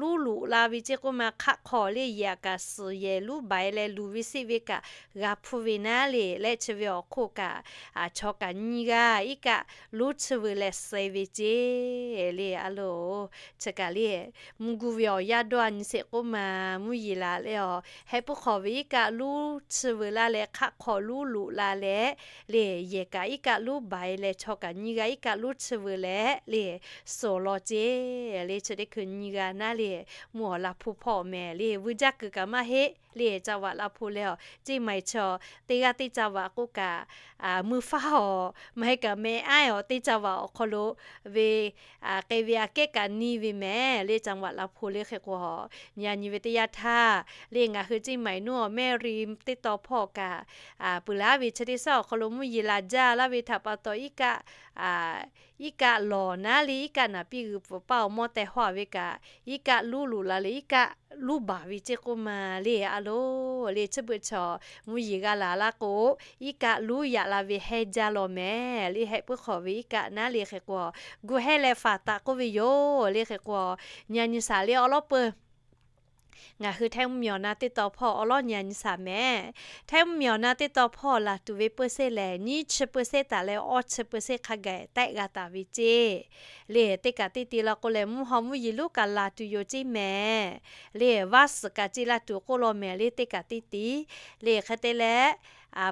loꞈ la ve ceˇ k'oˆ ma, hk'aˆ hk'aw le yehˬ kaꞈ suhˍ yehˬ luˉ baˬ leh luˬ ve siˆ ve kaꞈ g'a hpuˇ ve naˉ le, leh chi ve awˬ hk'oˆ kaꞈ chaw kaꞈ nyiˇ g'aˇ iˉ kaˆ luˉ chi veu leh suh ve ceˇ le. A loˬ, chi kaꞈ le, mvuhˇ guˇ ve awˬ yanˇ dawˇ a nyi sheˍ k'oˆ ma, mvuhˇ yeˬ laˬ leh awˬ hehˆ puiˉ hk'awꞈ ve iˉ kaˆ luˉ chi veu laˇ leh hk'aˆ hk'aw luˉ loꞈ la leh le, yehˬ kaꞈ iˉ kaˆ luˉ baˬ leh chaw kaꞈ nyiˇ g'aˇ iˉ kaˆ luˉ chi veu leh le, suhˍ law ceˇ le. Chi teˇ hkui nyiˇ g'aˇ naˉ le, mvuhˇ awˬ Laˍ hpu hpawˇ mehˍ le, vuiˇ jaˇ kuiˬ kaꞈ maˇ heˆ le. จังหวัด Laˍ hpu leh awˬ ceˇ maiˬ chaw teˇ g'aˇ teˇ จังหวัด k'oˆ kaꞈ mui faˉ awˬ maˇ heˆ kaꞈ meh aˉ awˬ teˇ จังหวัด awˬ hk'aw lo ve k'ai ve aꞈ kehˉ kaꞈ nyi ve mehˍ le. จังหวัด Laˍ hpu le hk'e k'o, nyi a nyi ve teˇ yanˇ htaˇ le, ngaˬ hui ceˇ maiˬ nuˇ awˬ mehˇ ri teˇ taw hpawˇ kaꞈ peuˬ laˬ ve chi teˇ suhˉ awˬ hk'aw lo mvuhˇ yeˬ laˬ jaˇ laˇ ve htaꞈ pa taw iˉ kaˆ iˉ kaˆ lawˬ naˉ le, iˉ kaˆ naˍ piˇ g'uiˬ pfuhˍ paˇ awˬ mawˇ teh hawˇ ve kaꞈ, iˉ kaˆ luˉ loꞈ la leh iˉ kaˆ luˉ baˬ ve ceˇ k'oˆ ma le. A loˬ le, chi beuꞈ chaw mvuhˇ yeˬ g'a laˬ laˇ k'o, iˉ kaˆ luˉ yaꞈ la ve heh jaˇ law mehˍ le. Hehˆ puiˉ hk'awꞈ ve iˉ kaˆ naˉ le hk'e k'o, gu hehˉ leh faˍ taˍ k'oˆ ve yoˬ le hk'e k'o, nyi a nyi shaˍ le awˉ lawˉ peuˬ ngaˬ hui htaiˇ mvuhˇ miˬ awˬ na teˇ taw hpawˇ awˉ lawˉ nyi a nyi shaˍ mehˍ. Htaiˇ mvuhˇ miˬ awˬ na teˇ taw hpawˇ laˬ tuˬ ve เปอร์เซ็นต์ lehˬ, nyiˇ chi เปอร์เซ็นต์ taˍ leh awˇ chi เปอร์เซ็นต์ hk'a gaˬ tehˆ g'a taˍ ve ceˇ le. Teˇ kaꞈ teˇ ti la k'o lehˬ, mvuhˇ haw mvuhˇ yeˬ lonˉ kaꞈ laˬ tuˬ yoˬ ceˇ mehˍ le. Vaˇ suhˍ kaꞈ ceˇ laˇ tuˬ k'oˆ law mehˍ le. Teˇ kaꞈ teˇ ti le, hk'e te leh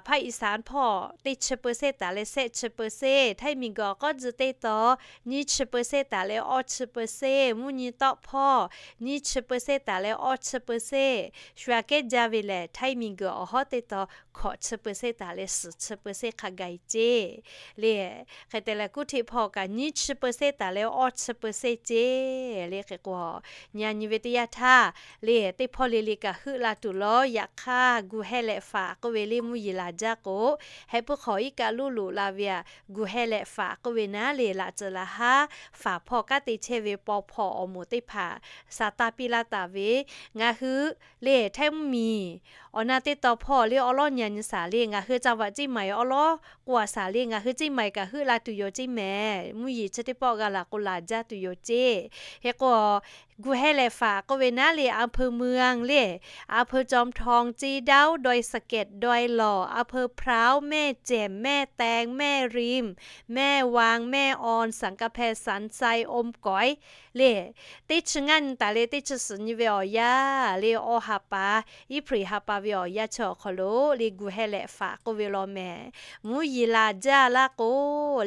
ภาคอีสาน hpawˇ teˇ chi เปอร์เซ็นต์ taˍ leh shehˆ chi เปอร์เซ็นต์, htaiˇ miˬ guiˬ awˬ k'awˇ tzuh teˇ taw nyiˇ chi เปอร์เซ็นต์ taˍ leh awˇ chi เปอร์เซ็นต์, mvuhˇ nyi tawˆ hpawˇ nyiˇ chi เปอร์เซ็นต์ taˍ leh awˇ chi เปอร์เซ็นต์, shu aꞈ kehˉ jaˇ ve lehˬ, htaiˇ miˬ guiˬ awˬ hawˉ teˇ taw hkawꞈ chi เปอร์เซ็นต์ taˍ leh suhˍ chi เปอร์เซ็นต์ hk'a gaˬ ceˇ le. Hk'e te leh kuˇ hteꞈ hpawˇ kaꞈ nyiˇ chi เปอร์เซ็นต์ taˍ leh awˇ chi เปอร์เซ็นต์ ceˇ le hk'e k'o, nyi a nyi ve teˇ yanˇ htaˇ le, teˇ hpawˇ le le kaꞈ heuˆ la tuˬ lawˬ. Yaꞈ hk'aˇ, gu hehˉ leh faˍ k'oˆ ve le mvuhˇ yeˬ laˬ jaˇ k'o, hehˆ puiˉ hk'awꞈ iˉ kaˆ luˉ loꞈ la ve aꞈ, gu hehˉ leh faˍ k'oˆ ve naˉ le, laꞈ tcuh laꞈ haˉ faˍ hpawˇ kanˉ te chehˇ ve paw hpawˇ awˬ moˍ teˇ hpaˍ sa taˇ piˇ laˇ taˍ ve, ngaˬ hui le htaiˇ mvuhˇ miˬ awˬ na teˇ taw hpawˇ le awˉ lawˉ nyi a nyi shaˍ le, ngaˬ hui จังหวัด ceˇ maiˬ awˉ lawˉ k'oˆ a shaˍ le, ngaˬ hui ceˇ maiˬ kaꞈ heuˆ la tuˬ yoˬ ceˇ mehˍ. Mvuhˇ yeˬ chi teˇ pawˆ g'a laˬ k'o laˬ jaˇ tuˬ yoˬ ceˇ. Hk'e k'o, gu hehˉ leh faˍ k'oˆ ve naˉ le, อำเภอเมือง le, อำเภอจอมทอง เจดีย์ ดอยสะเก็ด ดอยหล่อ อำเภอพร้าว แม่แจ่ม แม่แตง แม่ริม แม่วาง แม่ออน สังกะแพ สันทราย อมก๋อย le, teˇ chi ngaˇ nyi taˍ leh teˇ chi suhˍ nyi ve awˬ yanˇ le, awˇ ha pa, Iˉhpriˍ ha pa ve awˬ yanˇ chi awˬ hk'aw lo le gu hehˉ leh faˍ k'oˆ ve law mehˍ. Mvuhˇ yeˬ laˬ jaˇ laˇ k'o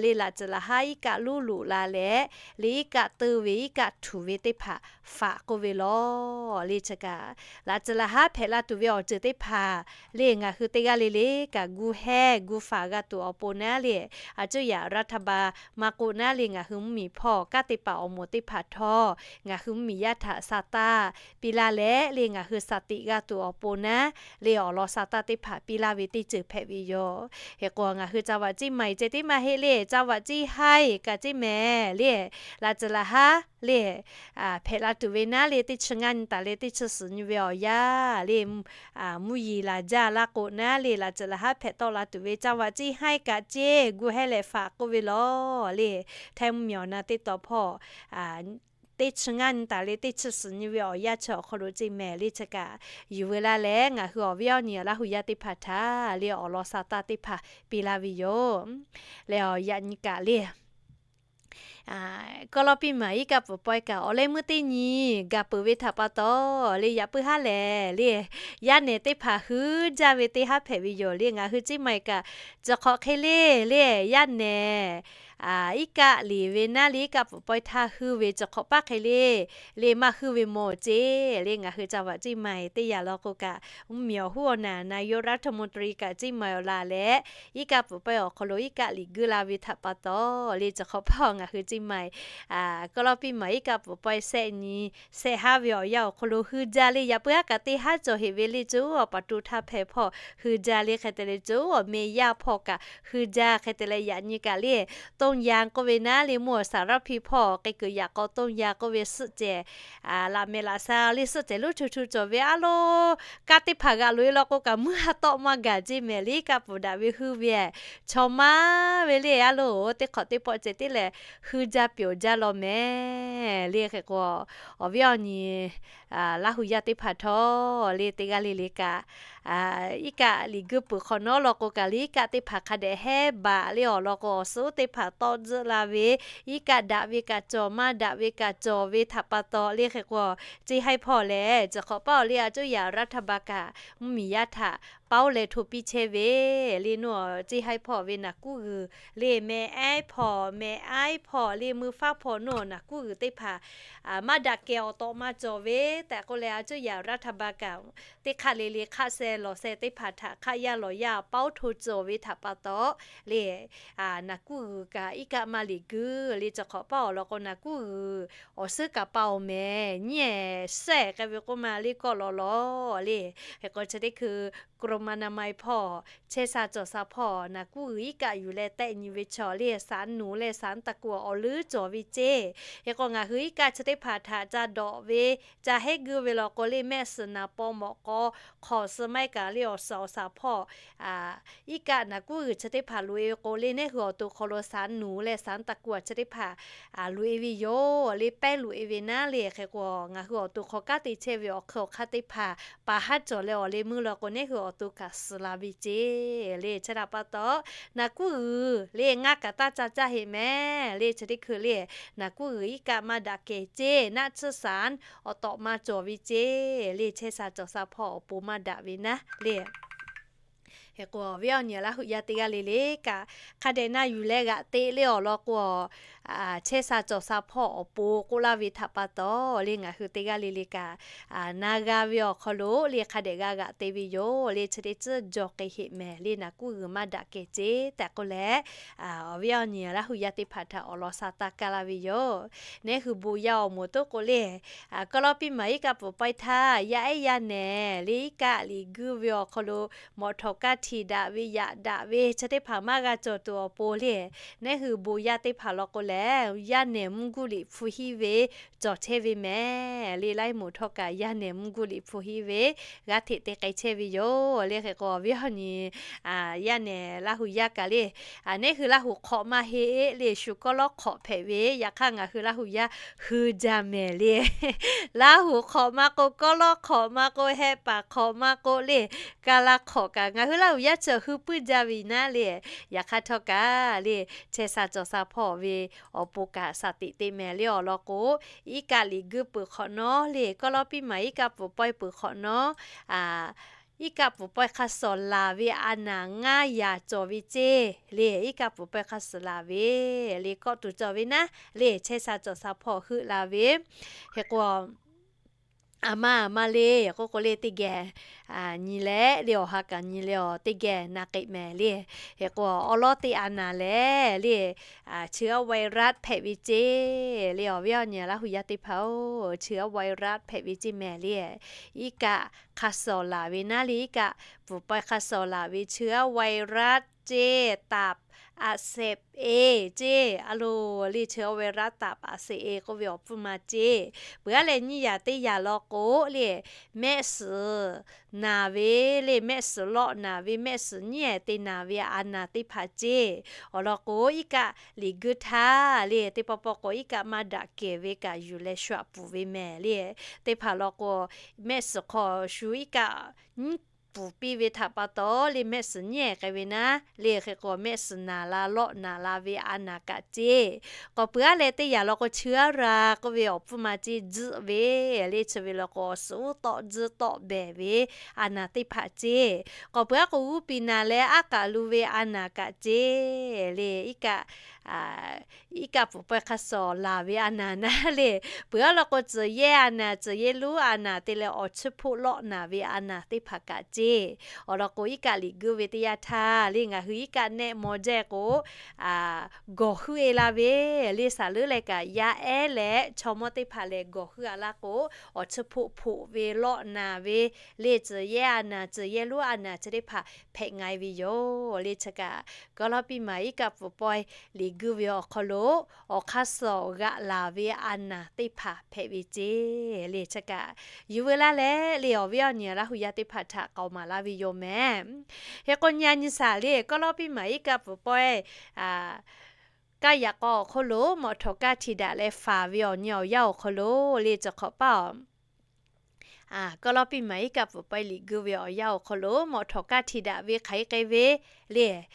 le, laꞈ tcuh laꞈ haˉ iˉ kaˆ luˉ loꞈ la leh le, iˉ kaˆ teu ve iˉ kaˆ htuꞈ ve teˇ hpaˍ faˍ k'oˆ ve law le. Chi kaꞈ laꞈ tcuh laꞈ haˉ hpehꞈ la tuˬ ve awˬ ceuˬ teˇ hpaˍ le, ngaˬ hui teˇ g'aˇ le le kaꞈ gu hehˉ gu faˍ g'a tuˬ awˬ pon naˉ le, a cuˇ yaꞈ รัฐบาล maˇ k'oˆ naˉ le, ngaˬ hui mvuhˇ miˬ hpawˇ kanˉ te paˍ awˬ moˍ teˇ hpaˍ htawˇ ngaˬ hui mvuhˇ miˬ yaˇ htaꞈ sa taˇ piˇ laˇ leh le, ngaˬ hui shaˍ tiꞈ g'a tuˬ awˬ pon naˉ le, awˬ lawn sa taˇ teˇ hpaˍ piˇ laˇ ve teˇ ceuˬ hpehꞈ ve yoˬ. Hk'e k'o, ngaˬ hui จังหวัด ceˇ maiˬ ceh tiˉ maˇ heˆ le, จังหวัด ceˇ haiˇ kaꞈ ceˇ mehˍ le, laꞈ tcuh laꞈ haˉ le hpehꞈ la tuˬ ve naˉ le, teˇ chi ngaˇ nyi taˍ leh teˇ chi suhˍ nyi ve awˬ yanˇ le, mvuhˇ yeˬ laˬ jaˇ laˇ k'o naˉ le, laꞈ tcuh laꞈ haˉ hpehꞈ tawˆ la tuˬ ve จังหวัด ceˇ haiˇ kaꞈ ceˇ gu hehˉ leh faˍ k'oˆ ve law le. Htaiˇ mvuhˇ miˬ awˬ na teˇ taw hpawˇ teˇ chi ngaˇ nyi taˍ leh teˇ chi suhˍ nyi ve awˬ yanˇ chi awˬ hk'aw lo ceˇ mehˍ le. Chi kaꞈ yuˬ veu laˇ leh ngaˬ hui awˬ viˉ awˬ nyi Laˇ hu yaˇ teˇ hpaˍ htaꞈ le awˬ lawn sa taˇ teˇ hpaˍ piˇ laˇ ve yoˬ. Leh awˬ yaꞈ nyi kaꞈ le Kawˇ lawˇ piˇ maˍ iˉ kaˆ pfuhˍ pawehˇ kaꞈ awˬ leh meuˇ teˇ nyi gaˬ peuˬ ve htaꞈ pa taw, le yaꞈ puiˉ haˉ lehˬ le, yaˇ nehˬ teˇ hpaˍ hui jaˇ ve teˇ haˉ hpehꞈ ve yoˬ. Le ngaˬ hui Ceˇ Mai kaꞈ, chi hk'awꞈ hk'e le, le yaˇ nehˬ iˉ kaˆ liꞈ ve naˉ le iˉ kaˆ pfuhˍ pawehˇ htaˇ hui ve chi hk'awꞈ paˉ hk'e le, le maˇ hui ve mawˬ ceˇ. Le ngaˬ hui ca vaꞈ Ceˇ Mai teˇ yanˇ law k'o kaꞈ, mvuhˇmiˬ awˬ huˉ awˬ naˍ นายกรัฐมนตรี kaꞈ Ceˇ Mai awˬ laˬ leh, iˉ kaˆ pfuhˍ pawehˇ awˬ hk'aw lo iˉ kaˆ liꞈ guiˇ la ve htaꞈ pa taw, le chi hk'awꞈ paˇ ngaˬ hui Ceˇ Mai kawˇ lawˇ piˇ maˍ iˉ kaˆ pfuhˍ pawehˇ shehˆ nyi shehˆ haˉ ve awˬ yanˇ awˬ hk'aw lo hui jaˇ le, yaꞈ puiˉ haˉ kaꞈ teˇ haˉ cawˬ heꞈ ve le, coˇ awˬ paˍ to htaˇ hpehꞈ hpawˇ hui jaˇ le, hk'e te leh coˇ awˬ meh yaˇ hpawˇ kaꞈ hui jaˇ, hk'e te leh yaꞈ nyi kaꞈ le ต้นยาง k'oˆ ve naˉ le, mvuhˇ awˬ saˍ raˇ hpiˇ hpawˇ k'e kuiˬ yaꞈ k'aw ต้นยาง k'oˆ ve suhˆ cehˬ, laꞈ mehˍ laꞈ sha le suhˆ cehˬ lonˉ chu chu cawˬ ve a loˬ. Kaˇ teˇ hpaˍ g'aꞈ loꞈ e law k'o kaꞈ, mvuhˇ ha tawˆ maˇ gaˬ ceˇ mehˍ le, iˉ kaˆ pfuhˍ daꞈ ve hui ve, chaw maˇ ve le a loˬ. Teˇ hk'awꞈ teˇ pawˆ ceh tiˉ lehˬ, hui jaˇ pyawˬ jaˇ law mehˍ le. Hk'e k'o, awˬ viˉ awˬ nyi Laˇ hu yaˇ teˇ hpaˍ htawˇ le teˇ g'aˇ le le kaꞈ, iˉ kaˆ liꞈ guiˇ peuˬ hk'awꞈ nawˉ law k'o kaꞈ, le iˉ kaˆ teˇ hpaˍ hk'a dehꞈ hehˉ baˬ le awˬ lawn k'o, awˬ suhˉ teˇ hpaˍ tawˆ tzuhˆ la ve, iˉ kaˆ daꞈ ve kaꞈ cawˬ, maˇ daꞈ ve kaꞈ cawˬ ve htaꞈ pa taw le. Hk'e k'o, Ceˇ Haiˇ hpawˇ lehˬ, chi hk'awꞈ paˉ awˬ le a cuˇ yaꞈ รัฐบาล kaꞈ mvuhˇmiˬ yaˇ htaꞈ paoˇ leh hto piˇ chehˇ ve le. Nawˬ Ceˇ Haiˇ hpawˇ ve naˍ kuˉ g'uiˬ le meh aiˉ hpawˇ meh aiˉ hpawˇ le mui faˉ hpawˇ nawˬ naˍ kuˉ g'uiˬ teˇ hpaˍ maˇ daꞈ kehˬ awˬ tawꞈ ma cawˬ ve tehꞈ k'oˆ leh, a cuˇ yaꞈ รัฐบาล kaꞈ teˇ hk'aˆ le le hk'aˆ seh lawˬ seh teˇ hpaˍ htaꞈ hk'aˆ yaˇ lawˬ yaˇ paoˇ hto cawˬ ve htaꞈ pa taw le, naˍ kuˉ g'uiˬ kaꞈ iˉ kaˆ maˇ liꞈ guiˇ le. Chi hk'awꞈ paˉ awˬ lawn k'o, naˍ kuˉ g'uiˬ awˬ suhˉ kaꞈ pa awˬ mehˍ nyiˇ sehˍ k'ai ve k'oˆ ma le kawˆ lawˬ lawˬ le. Hk'e k'o, chi teˇ hkui กรมอนามัย hpawˇ chehˇ sha cawˬ sha hpawˇ naˍ kuˉ g'uiˬ iˉ kaˆ yuˬ leh tehˆ nyi ve chaw le ศาลหนู leh ศาลตะกัว awˬ leuˉ cawˬ ve ceˇ. Hk'e k'o, ngaˬ hui iˉ kaˆ chi teˇ hpaˍ htaꞈ ca dawꞈ ve ca hehˉ guiˇ ve law k'o le, mehˆ suhˍ naˍ paw mawꞈ k'aw hk'awꞈ suh maˇ kaꞈ le awˬ suhˍ awˬ shaˍ hpawˇ iˉ kaˆ naˍ kuˉ g'uiˬ chi teˇ hpaˍ loꞈ e ve k'o le, neˉ hui awˬ to hk'aw lo ศาลหนู leh ศาลตะกัว chi teˇ hpaˍ loꞈ e ve yoˬ le. Pehˉ loꞈ e ve naˉ le. Hk'e k'o, ngaˬ hui awˬ to hk'aw kanˉ te chehˇ ve awˬ hk'eun awˬ hk'aˇ teˇ hpaˍ pa haˉ cawˬ leh awˬ le meuˇ law k'o, neˉ hui awˬ to kaꞈ suhˍ la ve ceˇ le. Chi htaꞈ pa taw, naˍ kuˉ g'uiˬ le ngaˇ kaꞈ taˇ ca caˇ heꞈ mehˍ le. Chi teˇ hkui le naˍ kuˉ g'uiˬ iˉ kaˆ maˇ daꞈ kehˬ ceˇ, naˆ tsuhˇ ศาล awˬ tawꞈ ma cawˬ ve ceˇ le. Chehˇ sha cawˬ sha hpawˇ awˬ pon maˇ daꞈ ve naˉ le. Hk'e k'o, awˬ viˉ awˬ nyi Laˇ huˍ yaˇ teˇ g'aˇ le le kaꞈ, hk'a dehꞈ na yuˬ leh g'aꞈ te le awˬ lawn k'o, chehˇ sha cawˬ sha hpawˇ awˬ pon k'oˆ laˇ ve htaꞈ pa taw le, ngaˬ hui teˇ g'aˇ le le kaꞈ na g'a ve awˬ hk'aw lo le hk'a dehꞈ g'a g'aꞈ te ve yoˬ le. Chi teˇ tcuhˇ jaw k'ai heꞈ mehˍ le, naˍ kuˉ g'uiˬ maˇ daꞈ kehˬ ceˇ tehꞈ k'oˆ leh, awˬ viˉ awˬ nyi Laˇ huˍ yaˇ teˇ hpaˍ htaꞈ awˬ lawn sha taˇ kaˇ laˇ ve yoˬ. Neˉ hui bon yaˇ awˬ moˍ toˉ k'o le, kawˇ lawˇ piˇ maˍ iˉ kaˆ pfuhˍ pawehˇ htaˇ, yaˇ ehˉ yaˇ nehˬ le iˉ kaˆ liꞈ guiˇ ve awˬ hk'aw lo mawꞈ htawꞈ kaˇ htiꞈ daꞈ ve yaꞈ daꞈ ve chi teˇ hpaˍ maˇ g'a cawˬ tuˬ awˬ pon le, neˉ hui bon yaˇ teˇ hpaˍ law k'o lehˬ, yaˇ nehˬ mvuhˇ guˇ liꞈ hpu hiˉ ve cawˬ chehˇ ve mehˍ le. Laiˉ moˍ htawˇ kaꞈ yaˇ nehˬ mvuhˇ guˇ liꞈ hpu hiˉ ve g'aˇ hteꞈ te k'ai chehˇ ve yoˬ le. Hk'e k'o, awˬ viˉ awˬ nyi yaˇ nehˬ Laˇ huˍ yaˇ kaꞈ le, neˉ hui Laˇ huˍ hk'awꞈ maˇ heˆ le, shu kawˇ lawˇ hk'awꞈ hpehꞈ ve, yaꞈ hk'aˇ ngaˬ hui Laˇ huˍ yaˇ hui jaˇ mehˍ le. Laˇ huˍ hk'awꞈ maˇ k'oˆ, kawˇ lawˇ hk'awꞈ maˇ k'oˆ, heh paˍ hk'awꞈ maˇ k'oˆ le, ka la hk'awꞈ kaꞈ ngaˬ hui Laˇ huˍ yaˇ chi hui puiˉ jaˇ ve naˉ le. Yaꞈ hk'aˇ htawˇ kaꞈ le, chehˇ sha cawˬ sha hpawˇ ve awˬ pon kaꞈ shaˍ tiꞈ te mehˍ le awˬ lawn k'o, iˉ kaˆ liꞈ guiˇ peuˬ hk'awꞈ nawˉ le, kawˇ lawˇ piˇ maˍ iˉ kaˆ pfuhˍ pawehˇ peuˬ hk'awꞈ nawˉ, iˉ kaˆ pfuhˍ pawehˇ hk'a shuˍ laˬ ve a naˍ ngaˇ yaꞈ cawˬ ve ceˇ le. Iˉ kaˆ pfuhˍ pawehˇ hk'a shuˍ laˬ ve le kawˆ tuˬ cawˬ ve naˉ le, chehˇ sha cawˬ sha hpawˇ heuˆ la ve. Hk'e k'o, a ma a ma le k'oˆ k'o le, teˇ geh nyi leh le, awˬ ha kaꞈ nyi leh awˬ teˇ geh na k'eꞈ mehˍ le. Hk'e k'o, awˉ lawˉ teˇ a naˍ lehˬ le, เชื้อไวรัส hpehꞈ ve ceˇ le. Awˬ viˉ awˬ nyi Laˇ huˍ yaˇ teˇ hpaˍ-oˬ, เชื้อไวรัส hpehꞈ ve ceˇ mehˍ le. Iˉ kaˆ hk'a shuˍ laˬ ve naˉ le, iˉ kaˆ pfuhˍ pawehˇ hk'a shuˍ laˬ ve เชื้อไวรัส ceˇ, ตับอักเสบ e ceˇ a loˬ le, เชื้อไวรัส ตับอักเสบ e k'oˆ ve awˬ pfuhˇ ma ceˇ. Peuˬ aˉ leh nyiˇ yaꞈ teˇ yaꞈ law k'o le, mehˆ suhˍ naˍ ve le, mehˆ suhˍ lawˆ naˍ ve, mehˆ suhˍ nyiˉ ehˍ te naˍ ve a naˍ teˇ hpaˍ ceˇ. Awˬ lawn k'o, iˉ kaˆ liꞈ guiˇ htaˇ le, teˇ pawˆ pawˆ k'o iˉ kaˆ maˇ daꞈ kehˬ ve kaꞈ yuˬ leh shu aꞈ pfuhˍ ve mehˍ le. Teˇ hpaˍ law k'o, mehˆ suhˍ hk'aw shu iˉ kaˆ nyiˉ pfuhˍ piˇ ve htaꞈ pa taw le, mehˆ suhˍ nyi k'ai ve naˉ le. Hk'e k'o, mehˆ suhˍ naˍ la lawˆ naˍ la ve a naˍ kaꞈ ceˇ. K'awꞈ puiˉ aˉ leh teˇ yanˇ law k'o, chi aˉ ra k'oˆ ve awˬ pfuhˇ ma ceˇ, tzuhˆ ve le. Chi ve law k'o, awˬ suhˍ uˉ tawˆ tzuhˆ tawˆ behˬ ve a naˍ teˇ hpaˍ ceˇ. K'awꞈ puiˉ aˉ k'o, g'uˇ piˍ naˍ leh aˉ k'aꞈ lu ve a naˍ kaꞈ ceˇ le. Iˉ kaˆ pfuhˍ pawehˇ hk'a shuˍ laˬ ve a naˍ naˉ le. Puiˉ aˉ law k'o, tcuhˍ yehˇ a naˍ, tcuhˍ yehˇ lonˉ a naˍ te leh awˬ chiˇ hpoˆ lawˆ naˍ ve a naˍ teˇ hpaˍ kaꞈ ceˇ. Awˬ lawn k'o, iˉ kaˆ liꞈ guˇ ve teˇ yanˇ htaˇ le, ngaˬ hui iˉ kaˆ nehˆ maw jaˇ k'o, gawˬ huˆ e la ve le. Saˍ leuˉ leh kaꞈ yaˇ ehˉ leh chaw mawˇ teˇ hpaˍ lehˬ gawˬ huˆ a laˇ k'o, awˬ chiˇ hpoˆ hpoꞈ ve lawˆ naˍ ve le, tcuhˍ yehˇ a naˍ, tcuhˍ yehˇ lonˉ a naˍ chi teˇ hpaˍ hpehꞈ nga e ve yoˬ le. Chi kaꞈ Kawˇlawˇ piˇ maˍ iˉ kaˆ pfuhˍ pawehˇ liꞈ guˇ ve awˬ hk'aw lo awˬ hk'aˇ suhˍ g'aꞈ laˬ ve a naˍ teˇ hpaˍ hpehꞈ ve ceˇ le. Chi kaꞈ yuˬ veu laˇ leh le, awˬ viˉ awˬ nyi Laˇ hu yaˇ teˇ hpaˍ htaꞈ k'aoˍ maˍ laˇ ve yoˬ mehˍ. Hk'e k'o, nyi a nyi shaˍ le, Kawˇlawˇ piˇ maˍ iˉ kaˆ pfuhˍ pawehˇ kaˇ yaꞈ k'aw awˬ hk'oˆ lo mawꞈ htawnˍ kaˇ hti daꞈ leh faˍ ve awˬ nyi awˬ yanˇ awˬ hk'aw lo le, chi hk'awꞈ paˇ awˬ Kawˇlawˇ piˇ maˍ iˉ kaˆ pfuhˍ pawehˇ liꞈ guˇ ve awˬ yanˇ awˬ hk'aw lo mawꞈ htawnˍ kaˇ hti daꞈ ve hk'aˬ hk'e k'ai ve le,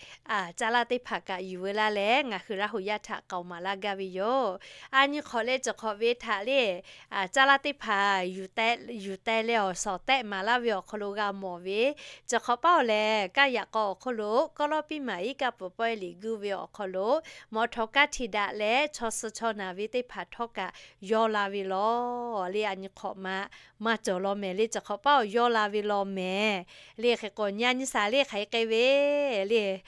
caˇ laˇ teˇ hpaˍ kaꞈ yuˬ veu laˇ leh, ngaˬ hui Laˇ hu yaˇ htaꞈ k'aoˍ maˍ laˇ gaˇ ve yoˬ. A nyi hk'awꞈ leh chi hk'awꞈ ve htaꞈ le, caˇ laˇ teˇ hpaˍ yuˬ teh leh awˬ suhˍ tehˆ maˍ laˇ ve awˬ hk'aw lo g'a mawˬ ve, chi hk'awꞈ paˇ awˬ lehˬ, kaˇ yaꞈ k'aw awˬ hk'oˆ lo Kawˇlawˇ piˇ maˍ iˉ kaˆ pfuhˍ pawehˇ liꞈ guˇ ve awˬ hk'aw lo mawꞈ htawnˍ kaˇ hti daꞈ leh chaw suh chaw naˍ ve teˇ hpaˍ htawˇ kaꞈ yawˇ la ve law le. A nyi hk'awꞈ ma maˇ cawˬ law mehˍ le, chi hk'awꞈ paˇ awˬ yawˇ la ve law mehˍ le. Hk'e k'o, nyi a nyi shaˍ le, hk'aˬ hk'e k'ai ve le,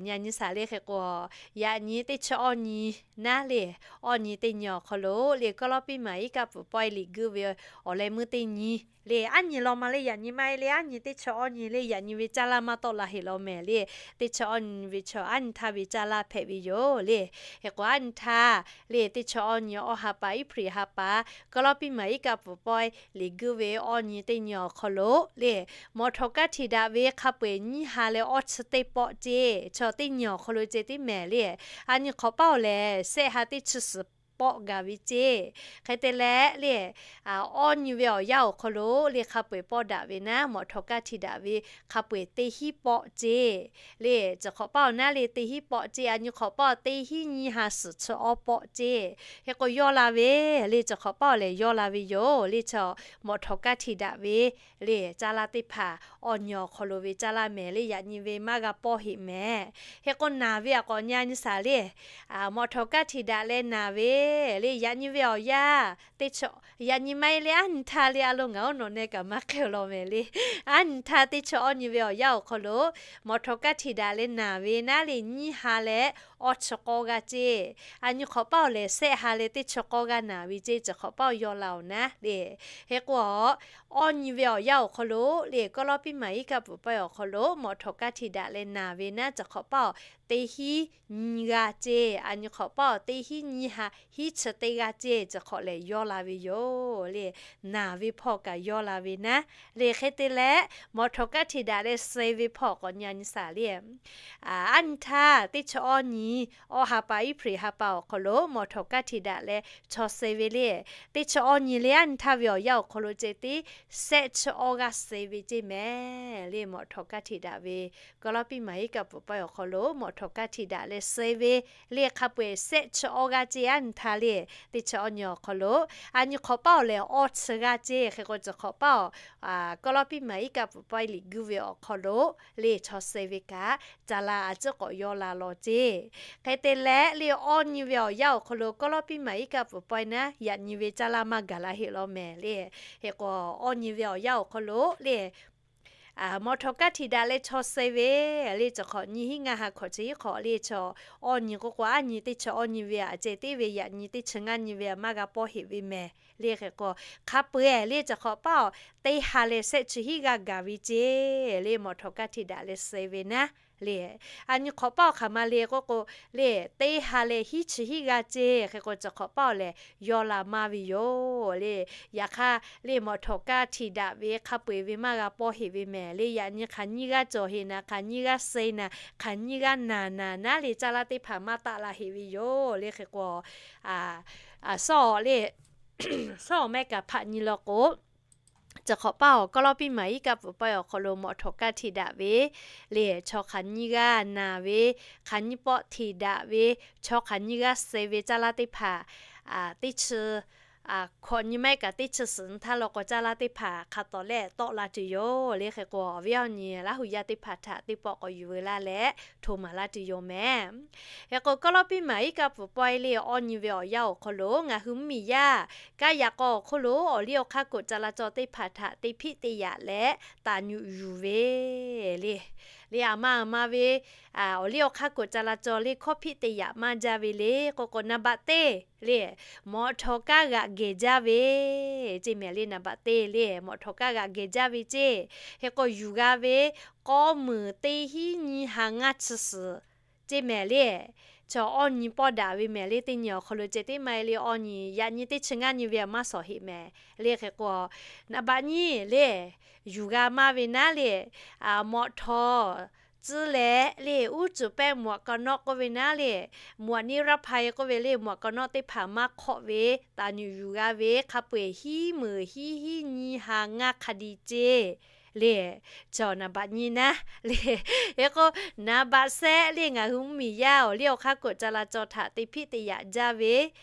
nyi a nyi shaˍ le. Hk'e k'o, yaꞈ nyi teˇ chi awˇ nyi naˉ le, awˇ nyi teˇ nyi awˬ hk'aw lo le, Kawˇlawˇ piˇ maˍ iˉ kaˆ pfuhˍ pawehˇ liꞈ guˇ ve awˬ leh meuˇ teˇ nyi le, aˉ nyi law ma le, yaꞈ nyi maˇ heˆ le, aˉ nyi teˇ chi awˇ nyi le, yaꞈ nyi ve caˇ laˇ maˇ tawˆ la heˆ law mehˍ le. Teˇ chi awˇ nyi ve chaw aˉ nyi htaˇ ve caˇ laˇ hpehꞈ ve yoˬ le. Hk'e k'o, aˉ nyi htaˇ le, teˇ chi awˇ nyi awˇ ha pa Eˇhpriˍ ha pa, Kawˇlawˇ piˇ maˍ iˉ kaˆ pfuhˍ pawehˇ liꞈ guˇ ve awˇ nyi teˇ nyi awˬ hk'aw lo le, mawꞈ htawnˍ kaˇ hti daꞈ ve hk'a peu-eˬ nyiˇ ha leh awˇ chi teˇ pawˆ ceˇ, chaw teˇ nyi awˬ hk'aw lo ceh tiˉ mehˍ le. A nyi hk'awꞈ paˇ awˬ lehˬ, shehˆ ha teˇ chi suhˍ pawˆ gaˬ ve ceˇ. Hk'e te leh le, awˇ nyi ve awˬ yanˇ awˬ hk'aw lo le, hk'a peu-eˬ pawˆ daꞈ ve naˉ, mawꞈ htawnˍ kaˇ hti daꞈ ve hk'a peu-eˬ teˇ hinˉ pawˆ ceˇ le. Chi hk'awꞈ paˇ awˬ naˉ le, teˇ hinˉ pawˆ ceˇ. A nyi hk'awꞈ paˇ awˬ teˇ hinˉ nyiˇ ha suhˍ chi awˇ pawˆ ceˇ. Hk'e k'o, yawˇ la ve le, chi hk'awꞈ paˇ awˬ lehˬ yawˇ la ve yoˬ le. Chaw mawꞈ htawnˍ kaˇ hti daꞈ ve le, caˇ laˇ teˇ hpaˍ awˇ nyi awˬ hk'aw lo ve caˇ laˇ mehˍ le, yaꞈ nyi ve maˇ g'a pawˇ heˆ mehˍ. Hk'e k'o, naˍ ve a k'awꞈ nyi a nyi shaˍ le, mawꞈ htawnˍ kaˇ hti daꞈ leh naˍ ve le, yaꞈ nyi ve awˬ yanˇ teˇ chi, yaꞈ nyi maˇ heˆ le, aˉ nyi htaˇ le, a lo ngaˬ oˇ nawˬ neh kaꞈ maˇ hk'e law mehˍ le. Aˉ nyi htaˇ teˇ chi awˇ nyi ve awˬ yanˇ awˬ hk'aw lo mawꞈ htawnˍ kaˇ hti daꞈ leh naˍ ve naˉ le, nyiˇ ha leh awˇ chi k'awˇ g'aˇ ceˇ. A nyi hk'awꞈ paˇ awˬ lehˬ, shehˆ ha leh teˇ chi k'awˇ g'aˇ naˍ ve ceˇ, chi hk'awꞈ paˇ awˬ yawˇ la awˬ naˉ le. Hk'e k'o, awˇ nyi ve awˬ yanˇ awˬ hk'aw lo le, Kawˇlawˇ piˇ maˍ iˉ kaˆ pfuhˍ pawehˇ awˬ hk'aw lo mawꞈ htawnˍ kaˇ hti daꞈ leh naˍ ve naˉ, chi hk'awꞈ paˇ awˬ teˇ hinˉ nyiˇ g'aˇ ceˇ. A nyi hk'awꞈ paˇ awˬ teˇ hinˉ nyiˇ ha hinˉ chi teˇ g'aˇ ceˇ, chi hk'awꞈ lehˬ yawˇ la ve yoˬ le. Naˍ ve hpawˇ kaꞈ yawˇ la ve naˉ le. Hk'e te leh, mawꞈ htawnˍ kaˇ hti daꞈ leh suh ve hpawˇ k'awꞈ nyi a nyi shaˍ le. Aˉ nyi htaˇ teˇ chi awˇ nyi awˇ ha pa Eˇhpriˍ ha pa awˬ hk'aw lo mawꞈ htawnˍ kaˇ hti daꞈ leh chaw suh ve le. Teˇ chi awˇ nyi le, aˉ nyi htaˇ ve awˬ yanˇ awˬ hk'aw lo ceh tiˉ shehˆ chi awˇ g'aˇ suh ve ceˇ mehˍ le. Mawꞈ htawnˍ kaˇ hti daꞈ ve Kawˇlawˇ piˇ maˍ iˉ kaˆ pfuhˍ pawehˇ awˬ hk'aw lo mawꞈ htawnˍ kaˇ hti daꞈ leh suh ve le. Hk'a peu-eˬ shehˆ chi awˇ g'aˇ ceˇ, aˉ nyi htaˇ le. Teˇ chi awˇ nyi awˬ hk'aw lo, a nyi hk'awꞈ paˇ awˬ lehˬ awˇ chi g'aˇ ceˇ. Hk'e k'o, chi hk'awꞈ paˇ awˬ Kawˇlawˇ piˇ maˍ iˉ kaˆ pfuhˍ pawehˇ liꞈ guˇ ve awˬ hk'aw lo le, chaw suh ve kaꞈ caˇ laˇ a ciˉ k'awꞈ yawˇ la law ceˇ. Hk'e te leh le, awˇ nyi ve awˬ yanˇ awˬ hk'aw lo Kawˇlawˇ piˇ maˍ iˉ kaˆ pfuhˍ pawehˇ naˉ, yaꞈ nyi ve caˇ laˇ maˇ gaˬ la heˆ law mehˍ le. Hk'e k'o, awˇ nyi ve awˬ yanˇ awˬ hk'aw lo le, mawꞈ htawnˍ kaˇ hti daꞈ leh chaw suh ve le, chi hk'awꞈ nyiˇ hinˉ ngaˇ ha hkawꞈ chi hiˉ hk'awꞈ le, chaw awˇ nyi k'oˆ k'o, aˉ nyi teˇ chi awˇ nyi ve a ceh tiˉ ve, yaꞈ nyi teˇ chi ngaˇ nyi ve a maˇ g'a pawˇ heˆ ve mehˍ le. Hk'e k'o, hk'a peu-eˬ le, chi hk'awꞈ paˇ awˬ teˇ ha leh shehˆ chi hiˉ g'aˇ gaˬ ve ceˇ le. Mawꞈ htawnˍ kaˇ hti daꞈ leh suh ve naˉ le, a nyi hk'awꞈ paˇ awˬ hk'aˬ ma le k'oˆ k'o le, teˇ ha leh hiˉ chi hiˉ g'aˇ ceˇ. Hk'e k'o, chi hk'awꞈ paˇ awˬ lehˬ yawˇ la maˇ ve yoˬ le. Yaꞈ hk'aˇ le, mawꞈ htawnˍ kaˇ hti daꞈ ve hk'a peu-eˬ ve maˇ g'a pawˇ heˆ ve mehˍ le. Yaꞈ nyi hk'aˬ nyiˇ g'aˇ cawˬ heꞈ naˍ, hk'aˬ nyiˇ g'aˇ suh naˍ, hk'aˬ nyiˇ g'aˇ naˬ naˍ naˉ le, caˇ laˇ teˇ hpaˍ maˇ taˆ la heˆ ve yoˬ le. Hk'e k'o, sawˉ le, sawˉ awˬ mehˆ kaꞈ hpaꞈ nyi law k'o, Chi hk'awꞈ paˇ awˬ kawˇ lawˇ piˇ maˍ iˉ kaˆ pfuhˍ pawehˇ awˬ hk'aw lo mawꞈ htawˍ kaˇ hteꞈ daꞈ ve le, chaw hk'aˬ nyiˇ g'aˇ naˬ ve, hk'aˬ nyiˇ pawˆ hteꞈ daꞈ ve, chaw hk'aˬ nyiˇ g'aˇ suh ve caˇ lanˇ teˇ hpaˍ teˇ chi hkawꞈ nyi maˇ heˆ kaꞈ teˇ chi suhˍ nyi htaˇ law k'o caˇ lanˇ teˇ hpaˍ hk'a tawˍ lehˆ tawˆ la tuˬ yoˬ le. Hk'e k'o awˬ viˉ awˬ nyi Laˇ hu yaˇ teˇ hpaˍ htaꞈ teˇ pawˆ k'awꞈ yuˬ veu laˇ leh hto maˍ laˇ tuˬ yoˬ mehˍ. Hk'e k'o kawˇ lawˇ piˇ maˍ iˉ kaˆ pfuhˍ pawehˇ le awˬ nyi ve awˬ yanˇ awˬ hk'aw lo ngaˬ hui mvuhˇmiˬ yaˇ kaˇ yaꞈ k'aw awˬ hk'oˆ lo awˬ liˇ awˬ hk'aˇ koꞈ ca la caw teˇ hpaˍ htaꞈ te hpiˆ te yaꞈ leh taˍ nyuꞈ yuˬ ve le. Le aˬ ma aˬ ma ve awˬ liˇ awˬ hk'aˇ koꞈ ca la caw le hkawˇ hpiˆ te yaꞈ maˇ jaˇ ve le k'o k'o naˍ baꞈ teˇ le, mawꞈ htawˍ kaˇ g'aꞈ gehˬ jaˇ ve ceˇ mehˍ le. Naˍ baꞈ teˇ le mawꞈ htawˍ kaˇ g'aꞈ gehˬ jaˇ ve ceˇ. Hk'e k'o yuˬ g'a ve k'awˇ meunˍ teˇ hinˉ nyiˇ ha ngaˇ chi suhˍ ceˇ mehˍ le. Chaw awˇ nyi pawˆ daꞈ ve mehˍ le. Teˇ nyi awˬ hk'aw lo ceh tiˉ maˇ heˆ le, awˇ nyi yaꞈ nyi teˇ chi ngaˇ nyi ve aˬ maˇ shawˍ heꞈ mehˍ le. Hk'e k'o naˍ baꞈ nyiˇ le, yuˬ g'a maˇ ve naˉ le, mawꞈ htawˍ tcuhˇ leh le uˉ cuˬ pehˇ mawꞈ ka nawˆ k'oˆ ve naˉ le, mawꞈ niˆ raˇ hpaˇ k'oˆ ve le, mawꞈ ka nawˆ teˇ hpaˍ maˇ hk'awˆ ve taˍ nyuꞈ yuˬ g'a ve hk'a peu-eˬ hiˉ meunˍ hiˉ hiˉ nyiˇ ha ngaˇ hk'a di ceˇ le. Chaw naˍ baꞈ nyiˇ naˉ le. Hk'e k'o naˍ baꞈ sehˆ le ngaˬ hui mvuhˇmiˬ yaˇ awˬ liˇ awˬ hk'aˇ koꞈ ca la caw htaꞈ te hpiˆ te yaꞈ jaˇ ve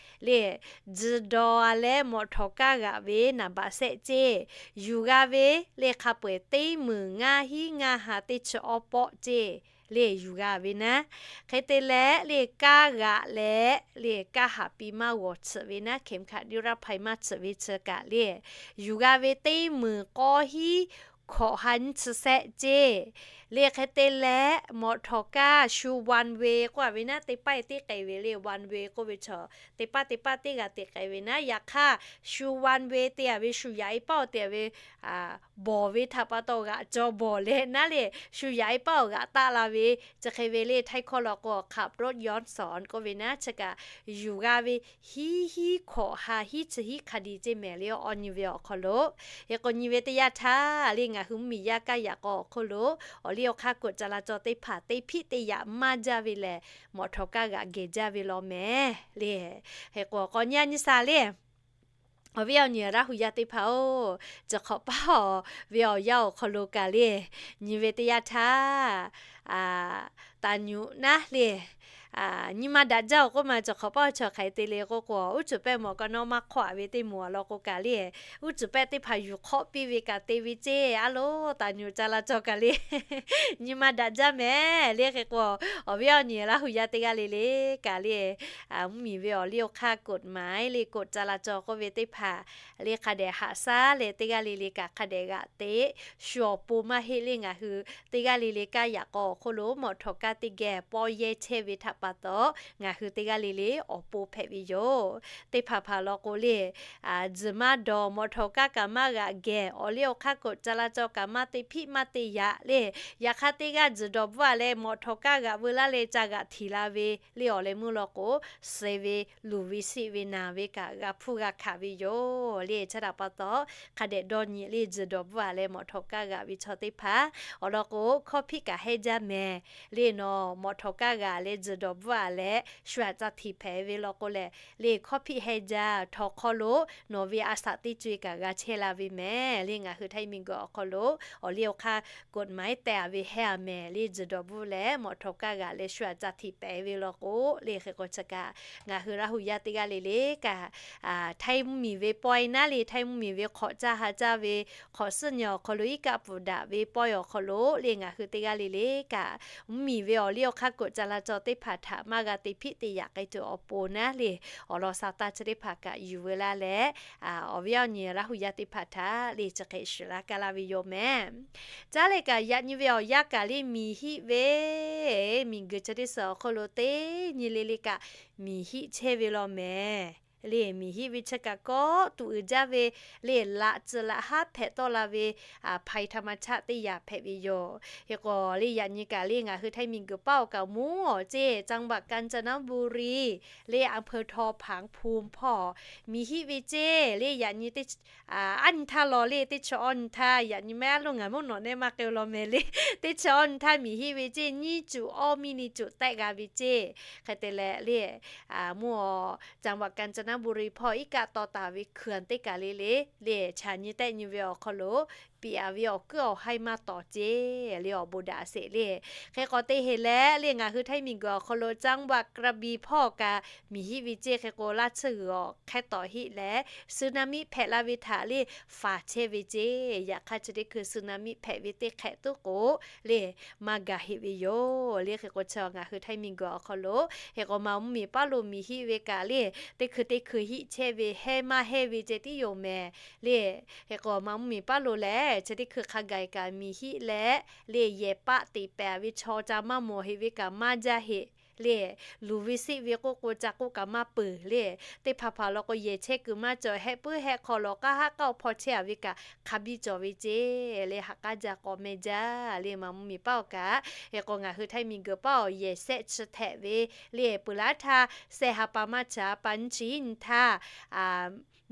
le, tzuhˬ dawˬ a leh mawꞈ htawˍ kaˇ g'aꞈ ve naˍ baꞈ sehˆ ceˇ. Yuˬ g'a ve le hk'a peu-eˬ teˇ meunˍ ngaˇ hiˉ ngaˇ ha teˇ chi awˇ pawˆ ceˇ le yuˬ g'a ve naˉ. Hk'e te leh le kaˇ g'aꞈ leh le kaˇ haˍ pi maˇ g'awˬ tsuhꞈ ve naˉ, เข็มขัดนิรภัย maˇ tsuhꞈ ve chi kaꞈ le yuˬ g'a ve teˇ meunˍ k'awˇ hiˉ hkawꞈ ha nyiˇ chi sehˆ ceˇ. Le hk'e te leh mawꞈ htawˍ kaˇ shu one way k'oˆ a ve naˉ, teˇ paˆ teˇ k'ai ve le one way k'oˆ ve chaw teˇ paˆ teˇ paˆ teˇ g'aˇ teꞈ k'ai ve naˉ. Yaꞈ hk'aˇ shu one way te a ve shu yaꞈ e paˆ awˬ te a ve bawˬ ve htaꞈ pa taw g'aꞈ caw bawˬ leh naˉ le, shu yaꞈ e paˆ awˬ g'aꞈ taˆ la ve chi hk'e ve le. Htaiˇ hkawˇ law k'o ขับรถย้อนสอน k'oˆ ve naˉ, chi kaꞈ yuˬ g'a ve hiˉ hiˉ hkawꞈ ha hiˉ chi hiˉ hk'a di ceˇ mehˍ le awˇ nyi ve awˬ hk'aw lo. Hk'e k'o nyi ve teˇ yanˇ htaˇ le ngaˬ hui mvuhˇmiˬ yaˇ kaˇ yaꞈ k'aw awˬ hk'oˆ lo awˬ liˇ awˬ hk'aˇ koꞈ ca la caw teˇ hpaˍ te hpiˆ te yaꞈ maˇ jaˇ ve lehˬ mawꞈ htawˍ kaˇ g'aꞈ gehˬ jaˇ ve law mehˍ le. Hk'e k'o k'awꞈ nyi a nyi sha le awˬ viˉ awˬ nyi Laˇ hu yaˇ teˇ hpaˍ-oˬ, chi hk'awꞈ paˇ ve awˬ yanˇ awˬ hk'aw lo kaꞈ le nyi ve teˇ yanˇ htaˇ taˍ nyuꞈ naˉ le nyi ma daꞈ jaˇ-oˬ k'oˆ ma, chi hk'awꞈ paˇ chaw hk'aˬ hk'e te le k'oˆ k'o uˉ cuˬ pehˇ mawꞈ ka nawˆ maˇ hk'awˆ a ve teˇ moˍ a law k'o kaꞈ le uˉ cuˬ pehˇ teˇ hpaˍ yuˬ hk'awˆ piˇ ve kaꞈ te ve ceˇ. A loˬ taˍ nyuꞈ ca la caw kaꞈ le nyi ma daꞈ jaˇ mehˍ le. Hk'e k'o awˬ viˉ awˬ nyi Laˇ hu yaˇ teˇ g'aˇ le le kaꞈ le mvuhˇmiˬ ve awˬ liˇ awˬ hk'aˇ กฎหมาย le koꞈ ca la caw k'oˆ ve teˇ hpaˍ le hk'a dehꞈ haꞈ shaˉ leh teˇ g'aˇ le le kaꞈ hk'a dehꞈ g'aꞈ teꞈ shu awˬ pon maˇ heˆ le. Ngaˬ hui teˇ g'aˇ le le kaˇ yaꞈ k'aw awˬ hk'oˆ lo mawꞈ htawˍ kaˇ teˇ geh pawˇ yehˇ chehˇ ve htaꞈ pa taw ngaˬ hui teˇ g'aˇ le le awˬ pon hpehꞈ ve yoˬ. Teˇ hpaˍ hpaˍ law k'o le tzuhˬ maˇ dawˬ, mawꞈ htawˍ kaˇ kaꞈ maˇ g'aꞈ geh, awˬ liˇ awˬ hk'aˇ koꞈ ca la caw kaꞈ maˇ te hpiˆ maˇ te yaꞈ le. Yaꞈ hk'aˇ teˇ g'aˇ tzuhˬ dawˬ bvuhˆ a leh mawꞈ htawˍ kaˇ g'aꞈ veu laˇ leh ca g'aꞈ htiˍ la ve le awˬ leh meuˇ law k'o suh ve luˬ ve siˆ ve naˬ ve kaꞈ g'a hpuˇ g'a hkanˍ ve yoˬ le. Chi htaꞈ pa taw hk'a dehꞈ dawˇ nyi le tzuhˬ dawˬ bvuhˆ a leh mawꞈ htawˍ kaˇ g'aꞈ ve chaw teˇ hpaˍ awˬ lawn k'o hkawˇ hpiˆ kaꞈ hehnˇ jaˇ mehˍ le. Nawˬ mawꞈ htawˍ kaˇ g'aꞈ leh tzuhˬ dawˬ bvuhˆ a leh shu aꞈ ca htiˍ hpehꞈ ve law k'o lehˬ le hkawˇ hpiˆ hehnˇ jaˇ. Htawnˍ hk'aw lo nawˬ ve a shaꞈ teˇ co e kaꞈ g'a chehˇ la ve mehˍ le. Ngaˬ hui htaiˇ miˬguiˬ awˬ hk'aw lo awˬ liˇ awˬ hk'aˇ กฎหมาย teh a ve hehnˇ a mehˍ le tzuhˬ dawˬ bvuhˆ leh mawꞈ htawˍ kaˇ g'aꞈ leh shu aꞈ ca htiˍ pehꞈ ve law k'o le. Hk'e k'o chi kaꞈ ngaˬ hui Laˇ hu yaˇ teˇ g'aˇ le le kaꞈ htaiˇ mvuhˇmiˬ ve pawehˇ naˉ le htaiˇ mvuhˇmiˬ ve hk'awꞈ caˇ ha caˇ ve hk'awꞈ suhˉ nyi awˬ hk'aw lo iˉ kaˆ pfuhˍ daꞈ ve pawehˇ awˬ hk'aw lo le ngaˬ hui teˇ g'aˇ le le kaꞈ mvuhˇmiˬ ve awˬ liˇ awˬ hk'aˇ koꞈ ca la caw teˇ hpaˍ htaꞈ maˇ g'a te hpiˆ te yaꞈ k'ai tuˬ awˬ pon naˉ le awˬ lawn sha taˇ chi teˇ hpaˍ kaꞈ yuˬ veu laˇ leh awˬ viˉ awˬ nyi Laˇ hu yaˇ teˇ hpaˍ htaꞈ le chi hk'e shiˍ laˇ kaˇ laˇ ve yoˬ mehˍ. Caˉ leh kaꞈ yaꞈ nyi ve awˬ yanˇ kaꞈ le miˬ hiˆ ve miˬguiˬ chi teˇ suhˍ awˬ hk'aw lo teˇ nyi le le kaꞈ miˬ hiˆ chehˇ ve law mehˍ. Le miˬ hiˆ ve chi kaꞈ kawˆ tuꞈ uiˍ jaˇ ve le laꞈ tcuh laꞈ haˉ hpehꞈ tawˆ la ve hpaiˍ htaꞈ ma chaˆ teˇ yanˇ hpehꞈ ve yoˬ. Hk'e k'o le yaꞈ nyi kaꞈ le ngaˬ hui htaiˇ miˬguiˬ paˉ awˬ kaꞈ mvuhˇ awˬ ceˇ จังหวัดกาญจนบุรี le อำเภอทองผาภูมิ hpawˇ miˬ hiˆ ve ceˇ le yaꞈ nyi teˇ aˉ nyi htaˇ law le teˇ chi awˇ nyi htaˇ yaꞈ nyi mehˉ a loˬ ngaˬ mvuhˇ nawꞈ nehˇ maˇ k'ai law mehˍ le. Teˇ chi awˇ nyi htaˇ miˬ hiˆ ve ceˇ nyiˇ cuˬ awˇ miˇ ni cuˬ tehˆ g'a ve ceˇ. Hk'e te leh le mvuhˇ awˬ จังหวัดกาญจนบุรี Chonburi hpawˇ iˉ kaˆ taw taˍ ve hkui-anˬ teˇ kaˬ le le le, chaꞈ nyi tehˆ nyi ve awˬ hk'aw lo piꞈ-a ve awˬ kuiˉ awˬ haiˇ maˇ tawˍ ceˇ le, awˬ bon daꞈ sheˍ le. Hk'e k'awꞈ te heˍ leh le, ngaˬ hui Htaiˇ miˬguiˬ awˬ hk'aw lo จังหวัดกระบี่ hpawˇ kaꞈ miˬ hiˆ ve ceˇ. Hk'e k'o, laˇ tsuhˇ g'uiˬ awˬ hk'ehˇ tawˍ hiˆ leh สึนามิ hpehꞈ la ve htaꞈ le faˍ chehˇ ve ceˇ. Yaꞈ hk'aˇ, chi teˇ hkui สึนามิ hpehꞈ ve teˇ hk'ehꞈ tuˉ k'o le, maˇ gaˬ heˆ ve yoˬ le. Hk'e k'o, chi ngaˬ hui Htaiˇ miˬguiˬ awˬ hk'aw lo hk'e k'o, maˍ mvuhˇmiˬ paˉ lo miˬ hiˆ ve kaꞈ le, teˇ hkui teˇ hkui hiˆ chehˇ ve, hehnˇ maˇ hehnˇ ve ceh tiˉ yoˬ mehˍ le. Hk'e k'o, maˍ mvuhˇmiˬ paˉ lo lehˬ, chi teˇ hkui hk'a gaˬ kaꞈ miˬ hiˆ leh le, yehˬ paˆ teꞈ pehˍ ve chaw ca maˇ mawˬ heˆ ve kaꞈ maˇ jaˇ heˆ le. Luˬ ve siˆ ve k'oˆ k'o, ca k'oˆ kaꞈ maˇ peuˬ le. Teˇ hpaˍ hpaˍ law k'o, yehˬ chehˇ kuiˬ maˇ cawˬ, hehˆ puiˉ hehˆ hk'aw lawˬ k'aˉ haˉ k'aoˆ hpaw chehˇ-a ve kaꞈ hk'a biˇ cawˬ ve ceˇ le. Ha k'aˉ jaˇ k'awꞈ meh jaˇ le, maˍ mvuhˇmiˬ paˉ awˬ kaꞈ. Hk'e k'o, ngaˬ hui Htaiˇ miˬguiˬ paˉ awˬ yehˬ sehˆ chi htehꞈ ve le, peuˬ laˇ htaˇ sehˆ ha pa maˇ caˍ pa nyiˇ chi nyi htaˇ,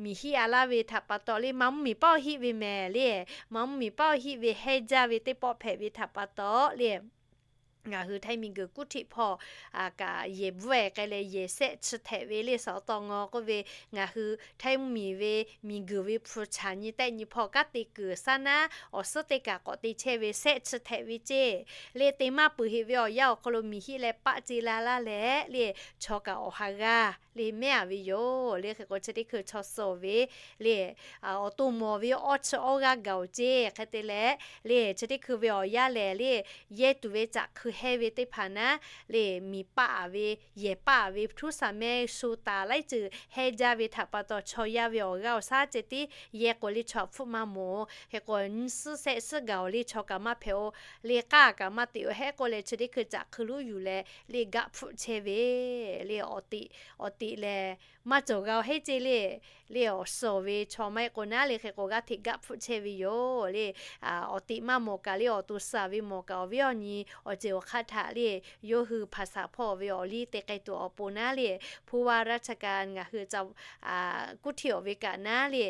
miˬ hiˆ-a laˇ ve htaꞈ pa taw le, maˍ mvuhˇmiˬ paˉ awˬ hiˆ ve mehˍ le. Maˍ mvuhˇmiˬ paˉ awˬ hiˆ ve hehnˇ jaˇ ve teˇ pawˆ hpehꞈ ve htaꞈ pa taw le, ngaˬ hui Htaiˇ miˬguiˬ kuˉ htiˆ hpawˇ kaꞈ yehˬ bvuhˆ-e k'ai leh, yehˬ sehˆ chi htehꞈ ve le, saˍ awˬ taw ngaw k'oˆ ve, ngaˬ hui Htaiˇ mvuhˇmiˬ ve miˬguiˬ ve hpu chaꞈ nyi tehˆ nyi hpawˇ kanˉ te kuiˬ saˉ naˉ awˬ suhˉ teˇ kaˬ k'awꞈ te chehˇ ve sehˆ chi htehꞈ ve ceˇ le. Te maˇ peuˬ heˆ ve awˬ yanˇ awˬ hk'aw lo miˬ hiˆ leh paˆ ce la laˇ leh le, chaw kaꞈ awˬ ha g'aˇ le mehˉ-a ve yoˬ le. Hk'e k'o, chi teˇ hkui chaw suh ve le, awˬ to mawˬ ve awˇ chi awˇ g'aˇ gaˬ-oˬ ceˇ. Hk'e te leh le, chi teˇ hkui ve awˬ yanˇ lehˬ le, yehˇ tuˬ ve caꞈ hkui hehnˇ ve teˇ hpaˍ naˉ le, miˬ paˆ-a ve, yehˬ paˆ-a ve htuˉ saˍ mehˆ shu taˍ laiˉ ceuˬ hehnˇ jaˇ ve htaꞈ pa taw, chaw yaˇ ve awˬ g'aˇ awˬ shaˉ ceh tiˉ yehˇ k'o le chaw hpfuhˆ maˇ mawˬ. Hk'e k'o, nyiˇ suhˉ sehˆ suhˉ gaˬ-oˬ le, chaw kaꞈ maˇ hpehꞈ-oˬ le, k'aˇ kaꞈ maˇ teꞈ-oˬ. Hehˆ k'o leh, chi teˇ hkui caꞈ hkui luˉ yuˬ leh le, gaˆ hpfuhˆ chehˇ ve le, awˬ teꞈ, awˬ teꞈ lehˬ maˇ cawˬ g'a-oˬ heˆ ceˇ le. Le awˬ suhˍ ve chaw maˇ heˆ k'o naˉ le, hk'e k'o g'aˇ hteꞈ gaˆ hpfuhˆ chehˇ ve yoˬ le. Awˬ teꞈ maˇ mawˬ kaꞈ le, awˬ to suhˍ ve mawˬ kaꞈ awˬ viˉ awˬ nyi awˬ ceuˬ awˬ hk'aˇ htaꞈ le, yawˇ hui hpaˍ saˍ hpawˇ ve awˬ liˇ te k'ai tuˬ awˬ pon naˉ le, ผู้ว่าราชการ ngaˬ hui kuˉ htiˆ awˬ ve kaꞈ naˉ le,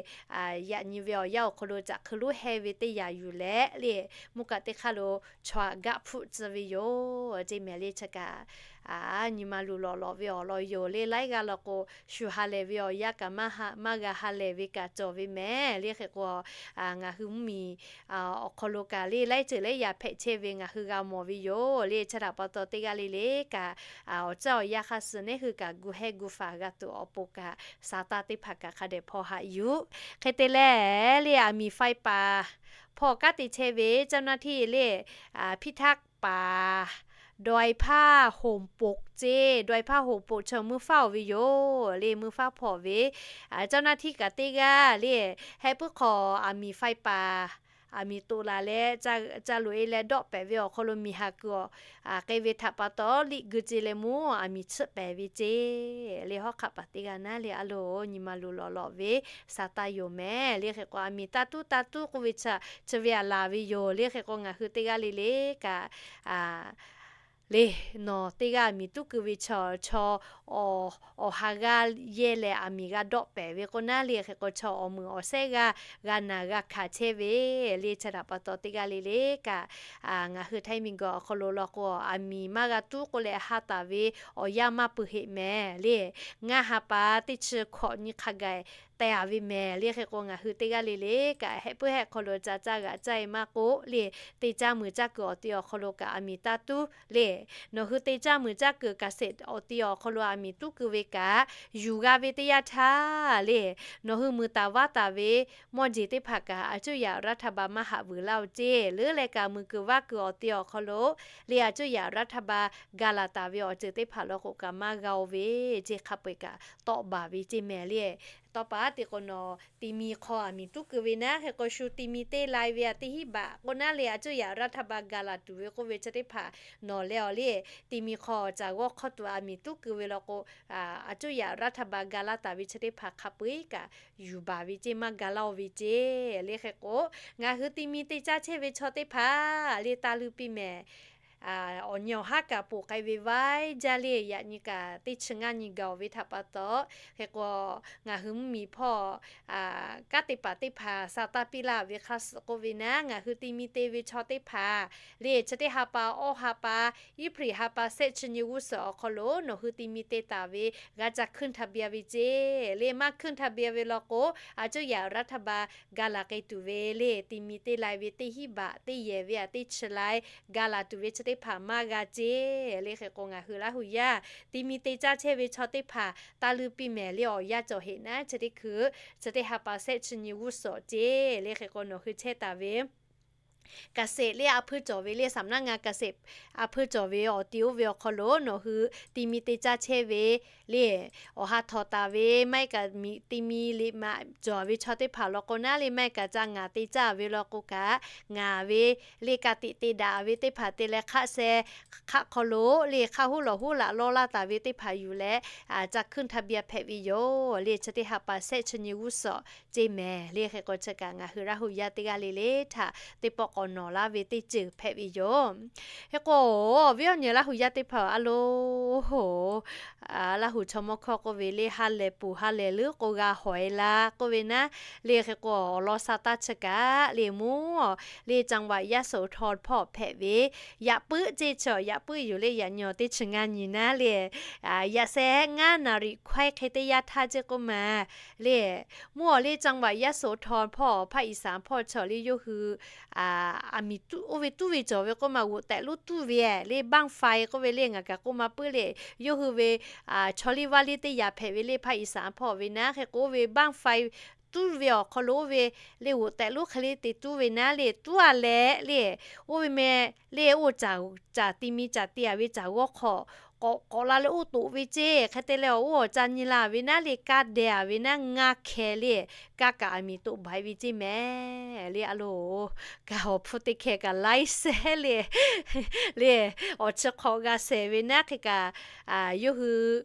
yaꞈ nyi ve awˬ yanˇ awˬ hk'aw lo caꞈ hkui luˉ hehnˇ ve teˇ yanˇ yuˬ leh le, mvuhˇ kaꞈ teˇ hk'aˇ lo chaw aꞈ gaˆ hpfuhˆ tcuh ve yoˬ ceˇ mehˍ le. Chi kaꞈ nyi ma luˬ lawꞈ lawꞈ ve awˬ lawn yoˬ le. Laiˉ g'aˇ law k'o, shu ha lehˬ ve awˬ yanˇ kaꞈ maˇ g'a ha lehˬ ve kaꞈ cawˬ ve mehˍ le. Hk'e k'o, ngaˬ hui mvuhˇmiˬ awˬ hk'aw lo kaꞈ le, laiˉ ceuˬ laiˉ yaꞈ hpehꞈ chehˇ ve ngaˬ hui g'a mawˬ ve yoˬ le. Chi htaꞈ pa taw, teˇ g'aˇ le le kaꞈ awˬ caˇ awˬ yanˇ hk'a suh neˉ hui kaꞈ gu hehˇ gu faˍ g'a tuˬ awˬ pon kaꞈ, saˍ taˇ teˇ hpaˍ kaꞈ hk'a dehꞈ hpaw haꞈ yuˬ. Hk'e te leh le, aˬ miˍ faiˇ paˍ hpawˇ kanˉ te chehˇ ve เจ้าหน้าที่ le, พิทักษ์ป่า ดอยผ้าห่มปก ceˇ, ดอยผ้าห่มปก chaw mvuhˇ faˉ-oˬ ve yoˬ le. Mvuhˇ faˉ hpawˇ ve เจ้าหน้าที่ kaꞈ teˇ g'aˇ le, hehˆ puiˉ hk'aw aˬ miˍ faiˇ paˍ, aˬ miˍ toꞈ laˬ leh ca loꞈ-e leh dawˆ pehˍ ve awˬ hk'aw lo miˬ haˍ kuiˬ awˬ k'ai ve htaꞈ pa taw, liꞈ geu ce leh mvuhˇ aˬ miˍ tsuhˆ pehˍ ve ceˇ le. Hawˉ hk'aˆ paˍ teˇ g'aˇ naˉ le, a loˬ nyi ma luˬ lawꞈ lawꞈ ve saˍ taˇ yoˬ mehˍ le. Hk'e k'o, aˬ miˍ taˇ tuˉ taˇ tuˉ k'oˆ ve chi ve aˬ laˬ ve yoˬ le. Hk'e k'o, ngaˬ hui teˇ g'aˇ le le kaꞈ le, nawˬ teˇ g'aˇ aˬ miˍ tuˉ keu ve chaw, chaw awˬ ha g'aˇ yehˇ leh aˬ miˍ g'a dawˆ pehˍ ve k'o naˉ le. Hk'e k'o, chaw awˬ meuˍ awˬ shehˉ g'aˇ g'a naˬ g'a hkanˍ chehˇ ve le. Chi htaꞈ pa taw, teˇ g'aˇ le le kaꞈ ngaˬ hui Htaiˇ miˬguiˬ awˬ hk'aw lo law k'o, aˬ miˍ maˇ g'a tuˉ k'oˆ leh ha taˍ ve awˬ yanˇ maˇ peuˬ heˆ mehˍ le. Ngaˇ ha pa teˇ chi hkawꞈ nyi hk'a gaˬ teh-a ve mehˍ le. Hk'e k'o, ngaˬ hui teˇ g'aˇ le le kaꞈ hehˆ puiˉ hehˆ hk'aw lo ca caˇ g'aꞈ caˇ-e maˇ k'oˆ le, te caˇ muiˬ caˇ kuiˬ awˬ ti awˬ hk'aw lo kaꞈ aˬ miˍ taˇ tuˉ le. Nawˬ hui te caˇ muiˬ caˇ kuiˬ เกษตร awˬ ti awˬ hk'aw lo aˬ miˍ tuˉ keu ve kaꞈ, yuˬ g'a ve teˇ yanˇ htaˇ le, nawˬ hui muiˬ taˍ vaˇ taˍ ve mawˇ jeˬ teˇ hpaˍ kaꞈ อาจจะ รัฐบาล maˇ haꞈ vuiˬ laˇ-oˬ ceˇ. Leuˉ leh kaꞈ muiˬ kuiˬ vaˇ kuiˬ awˬ ti awˬ hk'aw lo le, อาจจะ รัฐบาล ga laˬ taˍ ve awˬ ceuˬ teˇ hpaˍ law k'o kaꞈ maˇ g'a-o ve ceˇ. Hk'a peu-eˬ kaꞈ tawˆ baˬ ve ceˇ mehˍ le. Tawˇ pa te k'o, nawˬ ti mi hk'aw aˬ miˍ tuˉ keu ve naˉ, hk'e k'o shu ti mi teˇ lai ve aꞈ teˇ hinˉ baꞈ k'o naˉ le, อาจจะ รัฐบาล ga laˬ tuˬ ve k'oˆ ve chi teˇ hpaˍ nawˬ leh awˬ le, ti mi hk'aw caˬ g'awˇ hk'awˇ tuˬ aˬ miˍ tuˉ keu ve law k'o, อาจจะ รัฐบาล ga laˇ taˍ ve chi teˇ hpaˍ hk'a peu-eˬ kaꞈ yuˬ baˬ ve ceˇ, maˇ ga laˇ-o ve ceˇ le. Hk'e k'o, ngaˬ hui ti mi te caˇ chehˇ ve chaw teˇ hpaˍ le, taˇ luˇ piˇ mehˍ. awˬ nyi awˬ haˉ kaꞈ poˬ k'ai ve vaiˇ jaˇ le. Yaꞈ nyi kaꞈ teˇ chi ngaˇ nyi gaˬ-oˬ ve htaꞈ pa taw, hk'e k'o ngaˬ hui mvuhˇmiˬ hpawˇ kanˉ te paˍ teˇ hpaˍ sa taˇ piˇ laˇ ve hk'a suhˍ k'oˆ ve naˉ, ngaˬ hui ti mi te ve chaw teˇ hpaˍ le, chi teˇ ha pa, awˇ ha pa, Iˉhpriˍ ha pa shehˆ chi nyi g'uˇ suhˍ awˬ hk'aw lo nawˬ hui ti mi te taˍ ve g'a ca ขึ้นทะเบียน ve ceˇ le. Maˇ ขึ้นทะเบียน ve law k'o, a cuˇ yaꞈ รัฐบาล ga laˬ k'ai tuˬ ve le. Ti mi te lai ve teˇ hinˉ baꞈ teˇ yehˬ ve aꞈ teˇ chi lai ga laˬ tuˬ ve chi teˇ hpaˍ maˇ g'a ceˇ le. Hk'e k'o ngaˬ hui Laˇ hu yaˇ ti mi te caˇ chehˇ ve chaw teˇ hpaˍ taˇ luˇ piˇ mehˍ le. Awˬ yanˇ cawˬ heꞈ naˉ chi teˇ hkui chi teˇ ha pa shehˆ chi nyi g'uˇ suhˍ ceˇ le. Hk'e k'o nawˬ hui chehˇ taˍ ve เกษตร le, a hpuiˇ cawˬ ve le, สำนักงานเกษตร a hpuiˇ cawˬ ve awˬ ti oˇ ve awˬ hk'aw lo nawˬ hui ti mi te caˇ chehˇ ve le, awˬ ha htawꞈ taˍ ve maˇ heˆ kaꞈ ti mi liꞈ maꞈ cawˬ ve chaw teˇ hpaˍ law k'o naˉ le, maˇ heˆ kaꞈ ca ngaˍ te caˇ ve law k'o kaꞈ, ngaˍ ve le ka tiꞈ te daꞈ ve teˇ hpaˍ te leh hk'aˆ sheh hk'aˆ hk'aw lo le hk'aˆ hoˉ lawˬ hoˉ laꞈ lawˇ laˇ taˍ ve teˇ hpaˍ yuˬ leh ca ขึ้นทะเบียน hpehꞈ ve yoˬ le. Chi teˇ ha pa shehˆ chi nyi g'uˇ suhˍ ceˇ mehˍ le. Hk'e k'o chi kaꞈ ngaˬ hui Laˇ hu yaˇ teˇ g'aˇ le le htaꞈ teˇ pawˆ k'awꞈ nawˬ laˇ ve teˇ ceuˬ hpehꞈ ve yoˬ. Hk'e k'o, awˬ viˉ awˬ nyi Laˇ hu yaˇ teˇ hpaˍ a lo hoˬ, Laˇ hu chaw mawˇ hkawˇ k'oˆ ve le, ha lehˬ puˍ ha lehˬ leuˉ k'o g'a hawˍ e la k'oˆ ve naˉ le. Hk'e k'o awˬ lawn sa taˇ chi kaꞈ le, mvuhˇ le จังหวัดยะโสธร hpawˇ hpehꞈ ve yaꞈ puiˉ ceˇ chi, yaꞈ puiˉ yoˬ le. Yaꞈ nyi awˬ teˇ chi ngaˇ nyi naˉ le, yaꞈ sheh ngaˇ naˍ riˍ hkawehˇ hk'e teˇ yanˇ htaˇ ceˇ k'oˆ ma le, mvuhˇ awˬ le จังหวัดยะโสธร hpawˇ ภาคอีสาน hpawˇ chi le yawˇ hui aˬ miˍ oˇ ve tuˉ ve cawˬ ve k'oˆ ma, g'oꞈ tehꞈ lonˉ tuˉ ve le, บั้งไฟ k'oˆ ve le, ngaˬ kaꞈ k'oˆ ma puiˉ le. Yawˇ hui ve chaw liˇ vaˇ liˇ teˇ yaꞈ hpehꞈ ve le, ภาคอีสาน hpawˇ ve naˉ. Hk'e k'o oˇ ve บั้งไฟ tuˉ ve awˬ hk'aw lo oˇ ve le g'oꞈ tehꞈ lonˉ hk'e le te tuˉ ve naˉ le, tuˉ a leh le, oˇ ve meh le oˇ caˬ ti mi caˬ te a ve caˬ g'awˇ hk'awꞈ k'awꞈ k'awꞈ la leh oˇ toꞈ ve ceˇ. Hk'e te leh awˬ oˇ awˬ ca nyi la ve naˉ le, kaˇ deh a ve naˉ ngaˇ hkeh le, kaˇ kaꞈ aˬ miˍ toꞈ baiˍ ve ceˇ mehˍ le. A lo, kaꞈ awˬ hpu teˇ hkeh kaꞈ laiˉ sehˉ le, le awˬ chi hk'awꞈ g'a shehˍ ve naˉ hk'e kaꞈ, yawˇ hui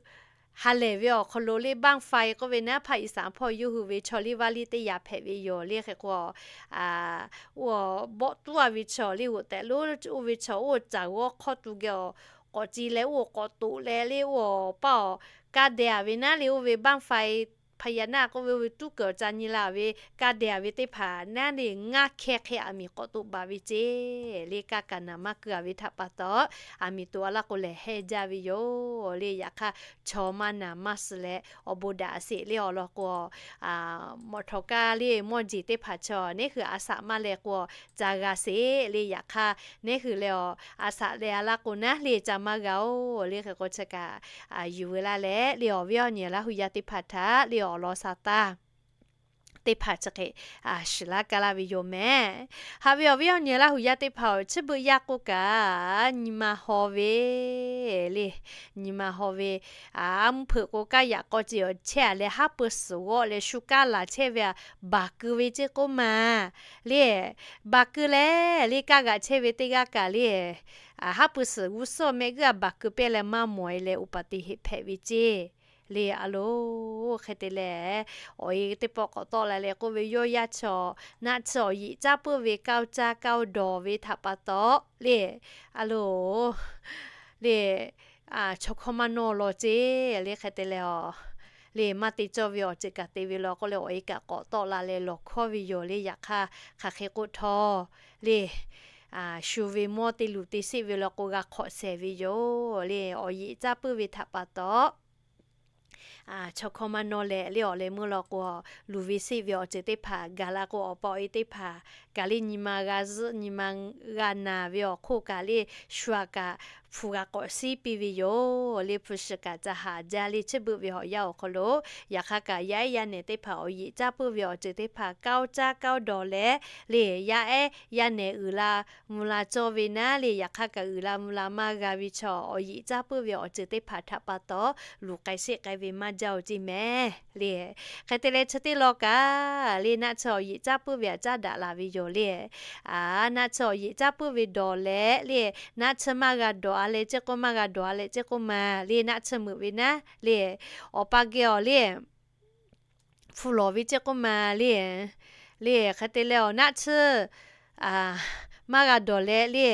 ha lehˬ ve awˬ hk'aw lo le บั้งไฟ k'oˆ ve naˉ ภาคอีสาน hpawˇ yawˇ hui ve chaw liˇ vaˇ liˇ teˇ yaꞈ hpehꞈ ve yoˬ le. Hk'e k'o, oˇ bawˆ tuˉ a ve chaw le g'oꞈ tehꞈ lonˉ oˇ ve chaw oˇ caˬ g'awˇ hk'awˇ tu geh awˬ k'awꞈ ci leh oˇ k'awꞈ toꞈ leh le oˇ paˇ awˬ kaˇ deh a ve naˉ le, oˇ ve บั้งไฟพญานาค k'oˆ ve oˇ ve tuˉ kuiˬ awˬ ca nyi la ve kaˇ deh a ve teˇ hpaˍ naˉ le ngaˇ hkeh hk'e aˬ miˍ k'awꞈ toꞈ baˬ ve ceˇ le. Kaˇ kaꞈ naˍ maˇ keu a ve htaꞈ pa taw, aˬ miˍ toꞈ a laˇ k'o lehˬ heh jaˇ ve yoˬ le. Yaꞈ hk'aˇ chaw maˇ naˍ maˇ suh leh awˬ bon daꞈ sheˍ le. Awˬ lawn k'o, mawꞈ htawꞈ kaˇ le mawˇ jeˬ teˇ hpaˍ chaw neˉ hui a shaꞈ maˇ leh k'o, ca g'a sheˍ le. Yaꞈ hk'aˇ neˉ hui leh awˬ a shaꞈ leh a laˇ k'o naˉ le ca maˇ g'a-oˬ le. Hk'e k'o chi kaꞈ yuˬ veu laˇ leh le, awˬ viˉ awˬ nyi Laˇ hu yaˇ teˇ hpaˍ htaꞈ le awˬ lawn sa taˇ teˇ hpaˍ chi hk'e shiˍ laˇ kaˇ laˇ ve yoˬ mehˍ. Haꞈ ve awˬ viˉ awˬ nyi Laˇ hu yaˇ teˇ hpaˍ-oˬ, chi beuꞈ yaˇ k'oˆ kaꞈ nyi ma haw ve le, nyi ma haw ve, mvuhˇ hpeuꞈ k'o kaˇ yaꞈ k'aw ce awˬ chehˇ a leh haˉ pui suhˍ g'awˆ leh shu kaˇ laˬ chehˇ ve a, baˬ keu ve ceˇ k'oˆ ma le. Baˬ keu leh le kaˇ g'aꞈ chehˇ ve teˇ g'aˇ kaꞈ le, haˉ pui suhˍ g'uˇ suhˍ mehˆ g'uˇ a baˬ keu pehˇ leh maˇ mawˬ e leh อุบัติเหตุ hpehꞈ ve ceˇ le. A lo, hk'e te leh, awˬ e teˇ pawˆ k'awꞈ tawˆ la leh k'oˆ ve, yawˇ yaˇ chaw naˆ tsuhˇ awˬ yeꞈ caˉ puiˉ ve kaˇ caˇ kaˇ dawˬ ve htaꞈ pa taw le, a lo, le, chaw hkawˇ maˇ nawˇ law ceˇ le. Hk'e te leh a, le maˇ te cawˇ ve awˬ ceuˬ kaꞈ te ve law k'oˆ leh awˬ e kaꞈ k'awꞈ tawˆ la leh lawˬ hkawˇ ve yoˬ le. Yaꞈ hk'aˇ hk'aˬ hk'e k'oˆ htawˇ le, shu ve mawˇ te luˬ te sheˆ ve law k'o g'a hk'awꞈ shehˍ ve yoˬ le. Awˬ yeꞈ caˇ puiˉ ve htaꞈ pa taw chaw hkawˇ maˇ nawˇ leh le, awˬ leh meuˇ law k'o, luˬ ve sheˆ ve awˬ ceuˬ teˇ hpaˍ gaˬ la k'o, awˬ pa awˬ e teˇ hpaˍ kaꞈ le nyi ma g'a zuhˆ nyi ma g'a naˬ ve awˬ hk'oˆ kaꞈ le, shu aꞈ kaꞈ hpu g'a k'awꞈ shiˉ piˇ ve yoˬ le. Hpu shi kaꞈ ca haˍ jaˇ le. Chi beuꞈ ve awˬ yanˇ awˬ hk'aw lo, yaꞈ hk'aˇ kaꞈ yaˇ ehˉ yaˇ nehˬ teˇ hpaˍ awˬ yeꞈ caˇ puiˉ ve awˬ ceuˬ teˇ hpaˍ kaˇ caˇ kaˇ dawˬ leh le, yaˇ ehˉ yaˇ nehˬ uiˍ la mvuh la cawˇ ve naˉ le, yaꞈ hk'aˇ kaꞈ uiˍ la mvuh la maˇ g'a ve chaw awˬ yeꞈ caˇ puiˉ ve awˬ ceuˬ teˇ hpaˍ htaꞈ pa taw, luˬ k'ai sheˆ k'ai ve maˇ jaˇ-oˬ ceˇ mehˍ le. Hk'e te leh chi teˇ law kaꞈ le, naˆ tsuhˇ awˬ yeꞈ caˇ puiˉ ve aꞈ caˉ daꞈ la ve yoˬ le. Naˆ tsuhˇ awˬ yeꞈ caˇ puiˉ ve dawˬ leh le, naˆ tsuhˇ maˇ g'a dawˬ a leh ceˇ k'oˆ, maˇ g'a dawˬ a leh ceˇ k'oˆ ma le, naˆ tsuhˇ meuꞈ ve naˉ le, awˬ pa geh awˬ le hpu lawˬ ve ceˇ k'oˆ ma le, le hk'e te leh awˬ naˆ tsuhˇ maˇ g'a dawˬ leh le,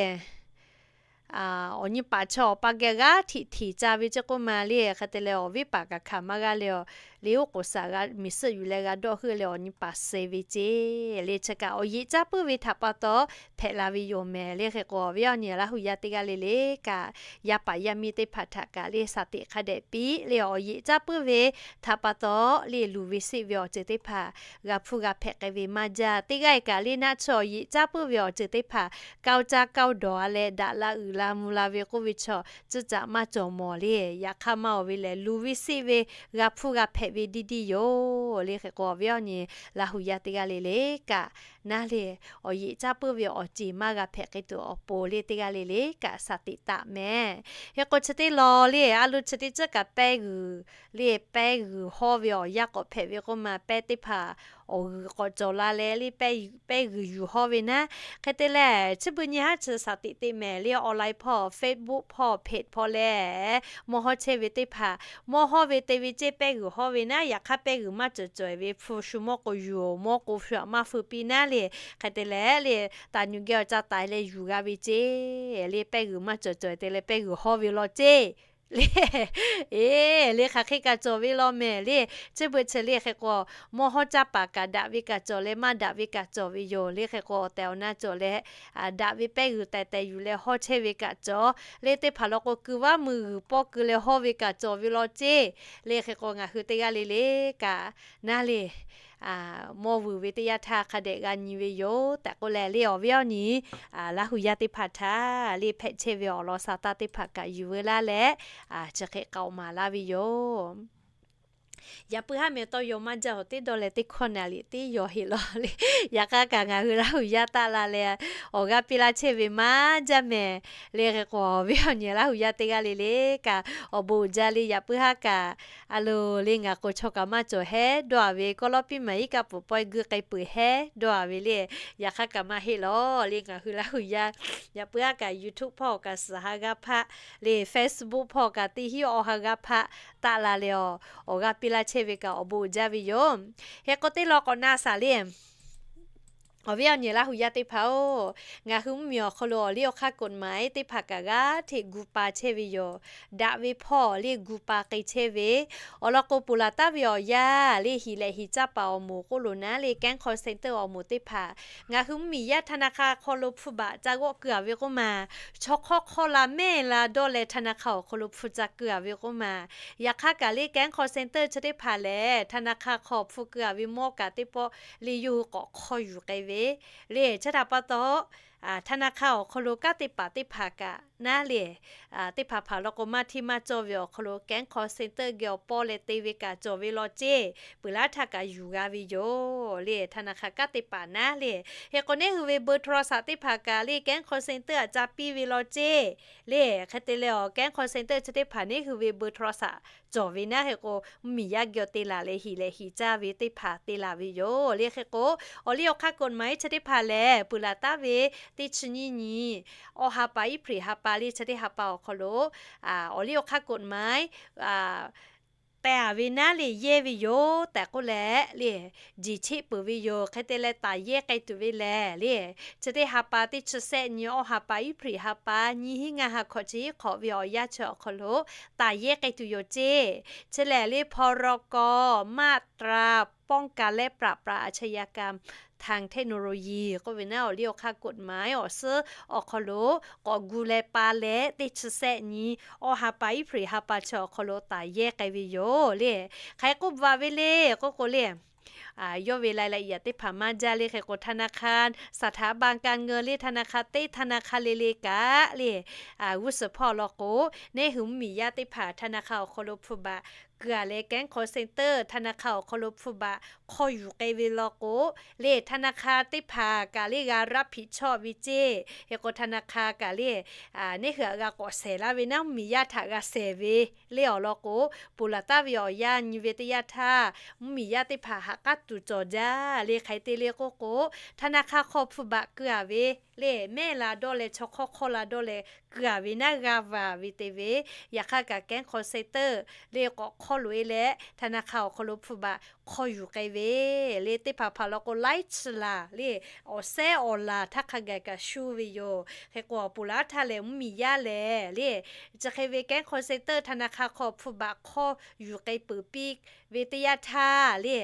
awˬ nyi paˍ chaw awˬ pa geh g'aˇ hteꞈ hteˍ ca ve ceˇ k'oˆ ma le. Hk'e te leh awˬ viˉ paˍ kaꞈ hkanˍ maˇ g'aˇ leh, le oˉ k'oˍ saˍ g'a miˬ suhˆ yuˬ leh g'a dawˇ heuˆ leh awˬ nyi paˍ suh ve ceˇ le. Chi kaꞈ awˬ yeꞈ caˇ puiˉ ve htaꞈ pa taw hpehꞈ la ve yoˬ mehˍ le. Hk'e k'o awˬ viˉ awˬ nyi Laˇ hu yaˇ teˇ g'aˇ le le kaꞈ, yaˇ paˍ yaˇ miˇ teˇ hpaˍ htaꞈ kaꞈ le shaˍ tiꞈ hk'a dehꞈ piˇ le. Awˬ yeꞈ caˇ puiˉ ve htaꞈ pa taw le, luˬ ve seˆ ve awˬ ceuˬ teˇ hpaˍ g'a hpuˇ g'a hpehꞈ k'ai ve maˇ jaˇ. Teˇ g'aˇ kaꞈ le, naˆ tsuhˇ awˬ yeꞈ caˇ puiˉ ve awˬ ceuˬ teˇ hpaˍ kaoˇ caˇ kaoˇ dawˬ a leh daꞈ la uiˍ la mvuh la ve k'oˆ ve chaw cuˇ caꞈ maˇ cawˬ mawˬ le. Yaꞈ hk'aˇ maˇ awˬ ve lehˬ, luˬ ve seˆ ve g'a hpuˇ g'a hpehꞈ ve diˇ diˇ yoˬ le. Hk'e k'o awˬ viˉ awˬ nyi Laˇ hu yaˇ teˇ g'aˇ le le kaꞈ, naˉ le, awˬ yeꞈ caˇ puiˉ ve awˬ ceˬ maˇ g'a hpehꞈ k'ai tuˬ awˬ pon le teˇ g'aˇ le le kaꞈ shaˍ tiꞈ taˍ mehˍ. Hk'e k'o chi teˇ law le, a lo chi teˇ ceuˬ kaꞈ pehˇ g'uiˬ le, pehˇ g'uiˬ hawˇ ve awˬ yanˇ k'awꞈ hpehꞈ ve k'oˆ ma, pehˇ teˇ hpaˍ awˬ g'uiˬ k'awꞈ cawˬ la leh le, pehˇ g'uiˬ yuˬ hawˇ ve naˉ. Hk'e te leh chi beuꞈ nyi haˉ chi shaˍ tiꞈ te mehˍ le, online hpawˇ, Facebook hpawˇ, page hpawˇ leh mawˇ hawˇ chehˇ ve teˇ hpaˍ mawˇ hawˇ ve te ve ceˇ, pehˇ g'uiˬ hawˇ ve naˉ. Yaꞈ hk'aˇ pehˇ g'uiˬ maˇ cawˬ cawˬ ve hpu shu mawˇ k'o yuˬ, mawˇ k'o shu aꞈ maˇ feu piˇ naˉ le. Hk'e te leh le, taˍ nyu geh awˬ ca taiˍ leh yuˬ g'a ve ceˇ le. Pehˇ g'uiˬ maˇ cawˬ cawˬ te leh pehˇ g'uiˬ hawˇ ve law ceˇ le. Eˬ le, hk'aˬ hk'e kaꞈ cawˬ ve law mehˍ le. Chi beuꞈ chi le hk'e k'o, mawˇ hawˇ caˇ paˍ kaꞈ daꞈ ve kaꞈ cawˬ leh maˇ daꞈ ve kaꞈ cawˬ ve yoˬ le. Hk'e k'o awˬ tehˬ awˬ na cawˬ leh, daꞈ ve pehˇ g'uiˬ taiˍ taiˍ yuˬ leh hawˇ chehˇ ve kaꞈ cawˬ le. Teˇ hpaˍ law k'o, ku vaˉ mui g'uiˬ pawˇ ku leh hawˇ ve kaꞈ cawˬ ve law ceˇ le. Hk'e k'o ngaˬ hui teˇ g'aˇ le le kaꞈ naˉ le, mawˇ vuiˬ ve teˇ yanˇ htaˇ hk'a dehꞈ g'a nyi ve yoˬ tehꞈ k'oˆ leh le, awˬ viˉ awˬ nyi Laˇ hu yaˇ teˇ hpaˍ htaꞈ le hpehꞈ chehˇ ve awˬ lawn sha taˇ teˇ hpaˍ kaꞈ yuˬ veu laˇ leh, chi hk'e k'aoˍ maˍ laˇ ve yoˬ. Yaꞈ puiˉ haˉ meh tawˇ yaw maˇ jaˇ, awˬ teˇ dawˇ leh teˇ hkawˇ naˍ liꞈ teˇ yaw heˆ law le. Yaꞈ hk'aˇ kaꞈ ngaˬ hui Laˇ hu yaˇ taˆ la leh awˬ g'aˇ piˇ laˇ chehˇ ve maˇ jaˇ mehˍ le. Hk'e k'o awˬ viˉ awˬ nyi Laˇ hu yaˇ teˇ g'aˇ le le kaꞈ awˬ bon uiˍ jaˇ le. Yaꞈ puiˉ haˉ kaꞈ a lo le ngaˬ k'o chaw kaꞈ maˇ cawˬ hehˉ dawˇ a ve, kawˇ lawˉ piˇ maˍ iˉ kaˆ pfuhˍ pawehˇ gui k'ai peuˬ hehˉ dawˇ a ve le. Yaꞈ hk'aˇ kaꞈ maˇ heˆ law le, ngaˬ hui Laˇ hu yaˇ yaꞈ puiˉ haˉ kaꞈ YouTube hpawˇ kaꞈ suhˍ ha g'aˇ hpaˆ le, Facebook hpawˇ kaꞈ teˇ hinˉ awˬ ha g'aˇ hpaˆ taˆ la leh awˬ, awˬ g'aˇ piˇ laˇ chehˇ ve kaꞈ awˬ bon uiˍ jaˇ ve yoˬ. Hk'e k'o teˇ law k'awꞈ na shaˍ le. Awˬ viˉ awˬ nyi Laˇ hu yaˇ teˇ hpaˍ-oˬ, ngaˬ hui mvuhˇmiˬ awˬ hk'aw lo awˬ liˇ awˬ hk'aˇ กฎหมาย teˇ hpaˍ kaꞈ g'aˇ hteꞈ gu pa chehˇ ve yoˬ. Daꞈ ve hpawˇ le gu pa k'ai chehˇ ve awˬ lawn k'o, ponˬ laˬ taˍ ve awˬ yanˇ le hiˍ lehˬ hiˍ caˇ paˍ awˬ moˍ k'oˆ lo naˉ le แก๊ง call center awˬ moˍ teˇ hpaˍ ngaˬ hui mvuhˇmiˬ yaˇ ธนาคาร hk'aw lo hpu baꞈ ca g'awˆ keu a ve k'oˆ ma, chaw hk'awˇ hk'awˇ la mehˇ la dawˇ leh ธนาคาร awˬ hk'aw lo hpu ca keu a ve k'oˆ ma. Yaꞈ hk'aˇ kaꞈ le แก๊ง call center chi teˇ hpaˍ lehˬ ธนาคาร hk'aw hpu keu a ve mawˇ kaꞈ teˇ pawˆ le yawˇ hui k'awꞈ hk'awˇ yuˬ k'ai ve le. Chi htaꞈ pa taw, ธนาคาร awˬ hk'aw lo kanˉ te paˍ teˇ hpaˍ kaꞈ naˉ le, teˇ hpaˍ hpaˍ law k'o maˇ hteˇ maˇ cawˇ ve awˬ hk'aw lo แก๊ง call center geh awˬ paw leh te ve kaꞈ cawˬ ve law ceˇ, peuˬ laˇ htaˇ kaꞈ yuˬ g'a ve yoˬ le. ธนาคาร kanˉ te paˍ naˉ le. Hk'e k'o neˇ hui ve เบอร์โทรศัพท์ teˇ hpaˍ kaꞈ le แก๊ง call center aꞈ ca piˇ ve law ceˇ le. Hk'e te leh awˬ แก๊ง call center chi teˇ hpaˍ neˇ hui ve เบอร์โทรศัพท์ cawˬ ve naˉ. Hk'e k'o mvuhˇmiˬ yaˇ geh awˬ te laˬ leh hiˍ lehˬ hiˍ caˇ ve teˇ hpaˍ te laˬ ve yoˬ le. Hk'e k'o awˬ liˇ awˬ hk'aˇ กฎหมาย chi teˇ hpaˍ lehˬ, peuˬ laˬ taˍ ve teˇ chi nyiˇ nyi awˬ ha pa April ha pa le chi teˇ ha pa awˬ hk'aw lo awˬ liˇ awˬ hk'aˇ กฎหมาย teh a ve naˉ le yehˇ ve yoˬ tehꞈ k'oˆ leh le, jeˬ cheˆ peuˬ ve yoˬ. Hk'e te leh taˍ yehˇ k'ai tuˬ ve lehˬ le, chi teˇ ha pa teˇ chi sehˆ nyi awˬ ha pa April ha pa nyiˇ hinˉ ngaˇ ha hkawꞈ chi hiˉ hk'awꞈ ve awˬ yanˇ chi awˬ hk'aw lo taˍ yehˇ k'ai tuˬ yoˬ ceˇ. Chi lehˬ le พ.ร.ก. มาตราป้องกันและปราบปรามอาชญากรรมทางเทคโนโลยี k'oˆ ve naˉ awˬ liˇ awˬ hk'aˇ กฎหมาย awˬ suhˉ awˬ hk'aw lo k'awꞈ gu leh pa leh teˇ chi sehˆ nyi awˬ ha pa April ha pa chi awˬ hk'aw lo taˍ yehˇ k'ai ve yoˬ le. Hk'aˬ hk'e k'oˆ bvuhꞈ ve le k'oˆ k'o le, yawˇ ve รายละเอียด teˇ hpaˍ maˇ jaˇ le. Hk'e k'o ธนาคาร สถาบันการเงิน le ธนาคาร teˇ ธนาคาร le le kaꞈ le, g'uˇ suhˍ hpawˇ law k'o, neˇ hui mvuhˇmiˬ yaˇ teˇ hpaˍ ธนาคาร awˬ hk'aw lo hpu baꞈ keu a leh แก๊ง call center ธนาคาร awˬ hk'aw lo hpu baꞈ hk'awˇ yuˬ k'ai ve law k'o, le ธนาคาร teˇ hpaˍ kaꞈ le g'a รับผิดชอบ ve ceˇ. Hk'e k'o ธนาคาร kaꞈ le, neˇ hui aꞈ g'a k'awꞈ shehˍ laˇ ve naˉ mvuhˇmiˬ yaˇ htaꞈ g'a shehˍ ve le awˬ lawn k'o, ponˬ laˬ taˍ ve awˬ yanˇ nyi ve teˇ yanˇ htaˇ mvuhˇmiˬ yaˇ teˇ hpaˍ ha k'aˉ tuˬ cawˬ jaˇ le. Hk'aˬ hk'e te le k'oˆ k'o, ธนาคาร hk'aw hpu baꞈ keu a ve le mehˇ la dawˇ leh chaw hk'awˇ hk'awˇ la dawˇ leh keu a ve naˉ g'a vaˬ ve te ve. Yaꞈ hk'aˇ kaꞈ แก๊ง call center le k'awꞈ hk'awˇ loꞈ e leh ธนาคาร awˬ hk'aw lo hpu baꞈ hk'awˇ yuˬ k'ai ve le. Teˇ hpaˍ hpaˍ law k'o laiˉ chi laˬ le, awˬ sehˉ awˬ laˬ htaˇ hk'a gaˬ kaꞈ shu ve yoˬ. Hk'e k'o, awˬ poˍ laˬ htaˇ lehˬ mvuhˇmiˬ yaˇ lehˬ le, chi hk'e ve แก๊ง call center ธนาคาร hk'aw hpu baꞈ hk'awˇ yuˬ k'ai peuˬ piˇ ve teˇ yanˇ htaˇ le,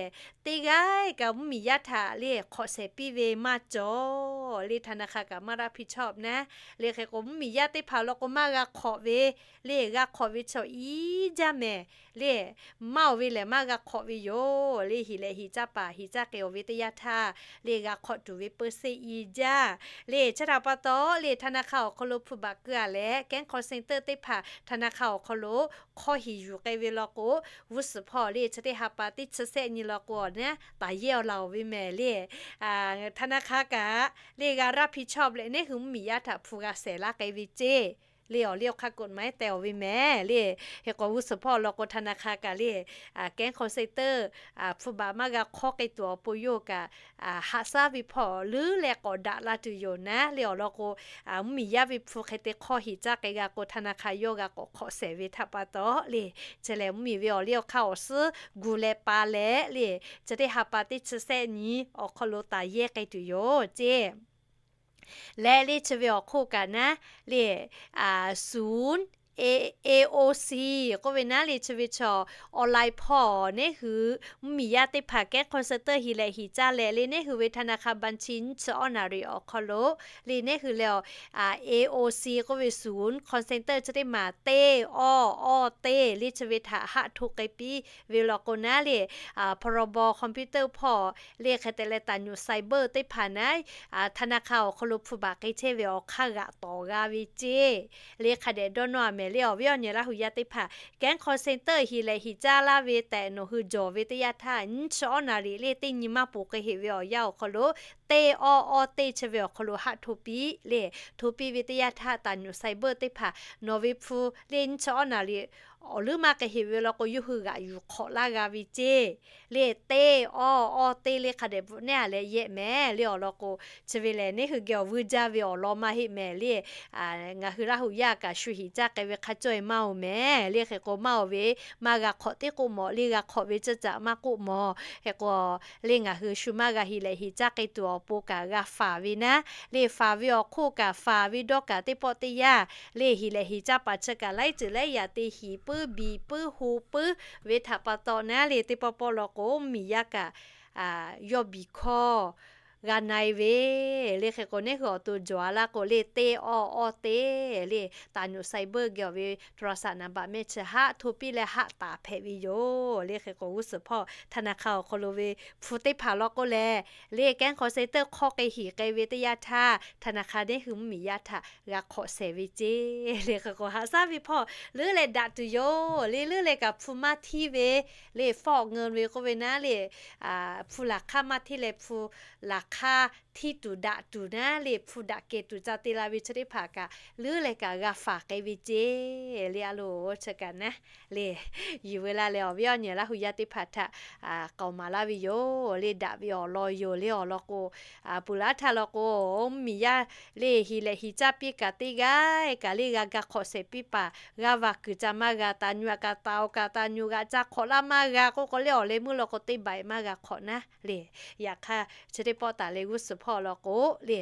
teˇ g'aˇ kaꞈ mvuhˇmiˬ yaˇ htaꞈ le hk'awꞈ shehˍ piˇ ve maˇ cawˬ le. ธนาคาร kaꞈ maˇ รับผิดชอบ naˉ le. Hk'e k'o, mvuhˇmiˬ yaˇ teˇ hpaˍ law k'o maˇ g'a hk'awꞈ ve le, g'a hk'awꞈ ve chaw iˉ jaˇ mehˍ le. Maˇ oˬ ve lehˬ maˇ g'a hk'awꞈ ve yoˬ le. Hiˍ lehˍ hiˍ caˇ paˍ hiˍ caˇ k'ai-oˬ ve teˇ yanˇ htaˇ le, g'a hk'awꞈ tuˬ ve เปอร์เซ็นต์ iˉ jaˇ le. Chi htaꞈ pa taw le, ธนาคาร awˬ hk'aw lo hpu baꞈ keu-a leh แก๊ง call center teˇ hpaˍ ธนาคาร awˬ hk'aw lo hk'awˇ hiˍ yuˬ k'ai ve law k'o, g'uˇ suhˍ hpawˇ le chi teˇ ha pa teˇ chi sehˆ nyi law k'o naˉ, taˍ yehˇ-aw laˬ-oˬ ve mehˍ le. ธนาคาร kaꞈ le g'a รับผิดชอบ leh, neˉ hui mvuhˇmiˬ yaˇ htaꞈ hpu g'a shehˍ laˇ k'ai ve ceˇ le. Awˬ liˇ awˬ hk'aˇ กฎหมาย tehꞈ-oˬ ve mehˍ le. Hk'e k'o, g'uˇ suhˍ hpawˇ law k'o ธนาคาร kaꞈ le, แก๊ง call center hpu baꞈ maˇ g'a hk'awˇ k'ai tuˬ awˬ pon yawˇ kaꞈ haꞈ shaˉ ve hpawˇ leuˉ leh k'awꞈ daꞈ la tuˬ yoˬ naˉ le. Awˬ lawn k'o, mvuhˇmiˬ yaˇ ve hpu hk'e te hk'awˇ hiˍ caˇ k'ai g'a k'o, ธนาคาร yawˇ g'a k'awꞈ hk'awꞈ shehˍ ve htaꞈ pa taw le, chi lehˬ mvuhˇmiˬ ve awˬ liˇ awˬ hk'aˇ awˬ suhˉ gu leh pa leh le, chi teˇ ha pa teˇ chi sehˆ nyi awˬ hk'aw lo taˍ yehˇ k'ai tuˬ yoˬ ceˇ. Leh le chi ve awˬ hk'oˆ kaꞈ naˉ le, ศูนย์ A, AOC k'oˆ ve naˉ le, chi ve chaw online hpawˇ neˉ hui mvuhˇmiˬ yaˇ teˇ hpaˍ แก๊ง call center hiˍ lehˍ hiˍ caˇ leh le, neˉ hui ve ธนาคาร บัญชี nyiˇ chi awˉ naˍ riˍ awˬ hk'aw lo le, neˉ hui leh, AOC k'oˆ ve ศูนย์ call center chi teˇ maˬ teˇ awˇ awˇ teˇ le chi ve htaꞈ haˆ hto k'ai piˇ ve law k'o naˉ le, พรบ computer hpawˇ le hk'e te leh ตำรวจ cyber teˇ hpaˍ naˉ ธนาคาร awˬ hk'aw lo hpu baꞈ k'ai chehˇ ve awˬ hk'aˇ g'aꞈ tawˍ g'a ve ceˇ le. Hk'a dehꞈ dawˇ nawˇ-a mehˍ le. Awˬ viˉ awˬ nyi Laˇ hu yaˇ teˇ hpaˍ แก๊ง call center hiˍ lehˍ hiˍ caˇ laˇ ve tehꞈ nawˬ hui jawˬ ve teˇ yanˇ htaˇ, nyiˇ chi awˉ naˍ riˍ le teˇ nyi maˇ poˬ k'ai heꞈ ve awˬ yanˇ awˬ hk'aw lo teˇ awˇ awˇ teˇ chi ve awˬ hk'aw lo haˆ hto piˇ le. Hto piˇ ve teˇ yanˇ htaˇ ตำรวจ cyber teˇ hpaˍ nawˬ ve hpu le nyiˇ chi awˉ naˍ riˍ awˬ leuˉ maˇ k'ai heꞈ ve law k'o, yawˇ hui g'aꞈ yuˬ hk'awꞈ laˇ g'a ve ceˇ le. Teˇ awˇ awˇ teˇ le hk'a dehꞈ bvuhꞈ nehˉ-a leh yehˆ mehˍ le. Awˬ lawn k'o, chi ve lehˬ neˉ hui geh awˬ vuiˇ jaˇ ve awˬ lawn maˇ heˆ mehˍ le. Ngaˬ hui Laˇ hu yaˇ kaꞈ shu hiˍ caˇ k'ai ve hk'a cawˇ-e maˇ oˬ mehˍ le. Hk'e k'o, maˇ oˬ ve maˇ g'a hk'awꞈ teˇ k'oˆ mawˬ le, g'a hk'awꞈ ve ceuˇ caꞈ maˇ k'oˆ mawˬ. Hk'e k'o, le ngaˬ hui shu maˇ g'a hiˍ lehˍ hiˍ caˇ k'ai tuˬ awˬ pon kaꞈ g'a faˍ ve naˉ le. Faˍ ve awˬ hk'oˆ kaꞈ faˍ ve dawˇ kaꞈ teˇ pawˆ teˇ yanˇ le, hiˍ lehˍ hiˍ caˇ paˍ chi kaꞈ laiˉ ceuˬ laiˉ yaꞈ te hiˍ puiˉ biˍ puiˉ ho puiˉ ve htaꞈ pa taw naˉ le, teˇ pawˆ pawˆ law k'o mvuhˇmiˬ yaˇ kaꞈ yawˇ biˬ hkawˇ g'a na-e ve le. Hk'e k'o, neˉ hui awˬ to jawˬ-a laˇ k'o le, teˇ awˇ awˇ teˇ le, ตำรวจ cyber geh awˬ ve โทรศัพท์ naˍ baꞈ mehˆ chi haˆ hto piˇ leh haˆ taˍ hpehꞈ ve yoˬ le. Hk'e k'o, g'uˇ suhˍ hpawˇ ธนาคาร awˬ hk'aw lo ve hpu teˇ hpaˍ law k'o lehˬ le, แก๊ง call center hk'awˇ k'ai hiˍ k'ai ve teˇ yanˇ htaˇ ธนาคาร neˉ hui mvuhˇmiˬ yaˇ htaꞈ g'a hk'awꞈ shehˍ ve ceˇ le. Hk'e k'o, haꞈ shaˉ ve hpawˇ leuˉ leh daꞈ tuˬ yoˬ le. Leuˉ leh kaꞈ hpu maˇ hteˇ ve le, fawˆ ngeu ve k'oˆ ve naˉ le, hpu laˬ hk'aˇ maˇ hteˇ leh hpu laˬ hk'aˇ hteˇ tuˬ daꞈ tuˬ naˉ le, hpu daꞈ kehˬ tuˬ ca te la ve chi teˇ hpaˍ kaꞈ leuˉ leh kaꞈ g'a faˍ k'ai ve ceˇ le. A loˬ, chi kaꞈ naˉ le, yuˬ ve la leh awˬ viˉ awˬ nyi Laˇ hu yaˇ teˇ hpaˍ htaꞈ k'aoˍ maˍ laˇ ve yoˬ le. Daꞈ ve awˬ lawn yoˬ le. Awˬ lawn k'o, peuˬ laˉ htaˇ law k'o, mvuhˇmiˬ yaˇ le hiˍ lehˍ hiˍ caˇ piˇ kaꞈ teˇ g'aˇ kaꞈ le g'a ga hk'awꞈ shehˍ piˇ paˍ, g'aˇ va kuiˬ ca maˇ g'a, taˍ nyu aꞈ kaꞈ taˍ-oˬ kaꞈ taˍ nyu g'aꞈ ca hk'awꞈ laˇ maˇ g'a k'oˆ k'o le, awˬ leh meuˇ law k'o teˇ baˬ-e maˇ g'a hk'awꞈ naˉ le. Yaꞈ hk'aˇ, chi teˇ pawˆ taˍ leh g'uˇ suhˍ hpawˇ law k'o le,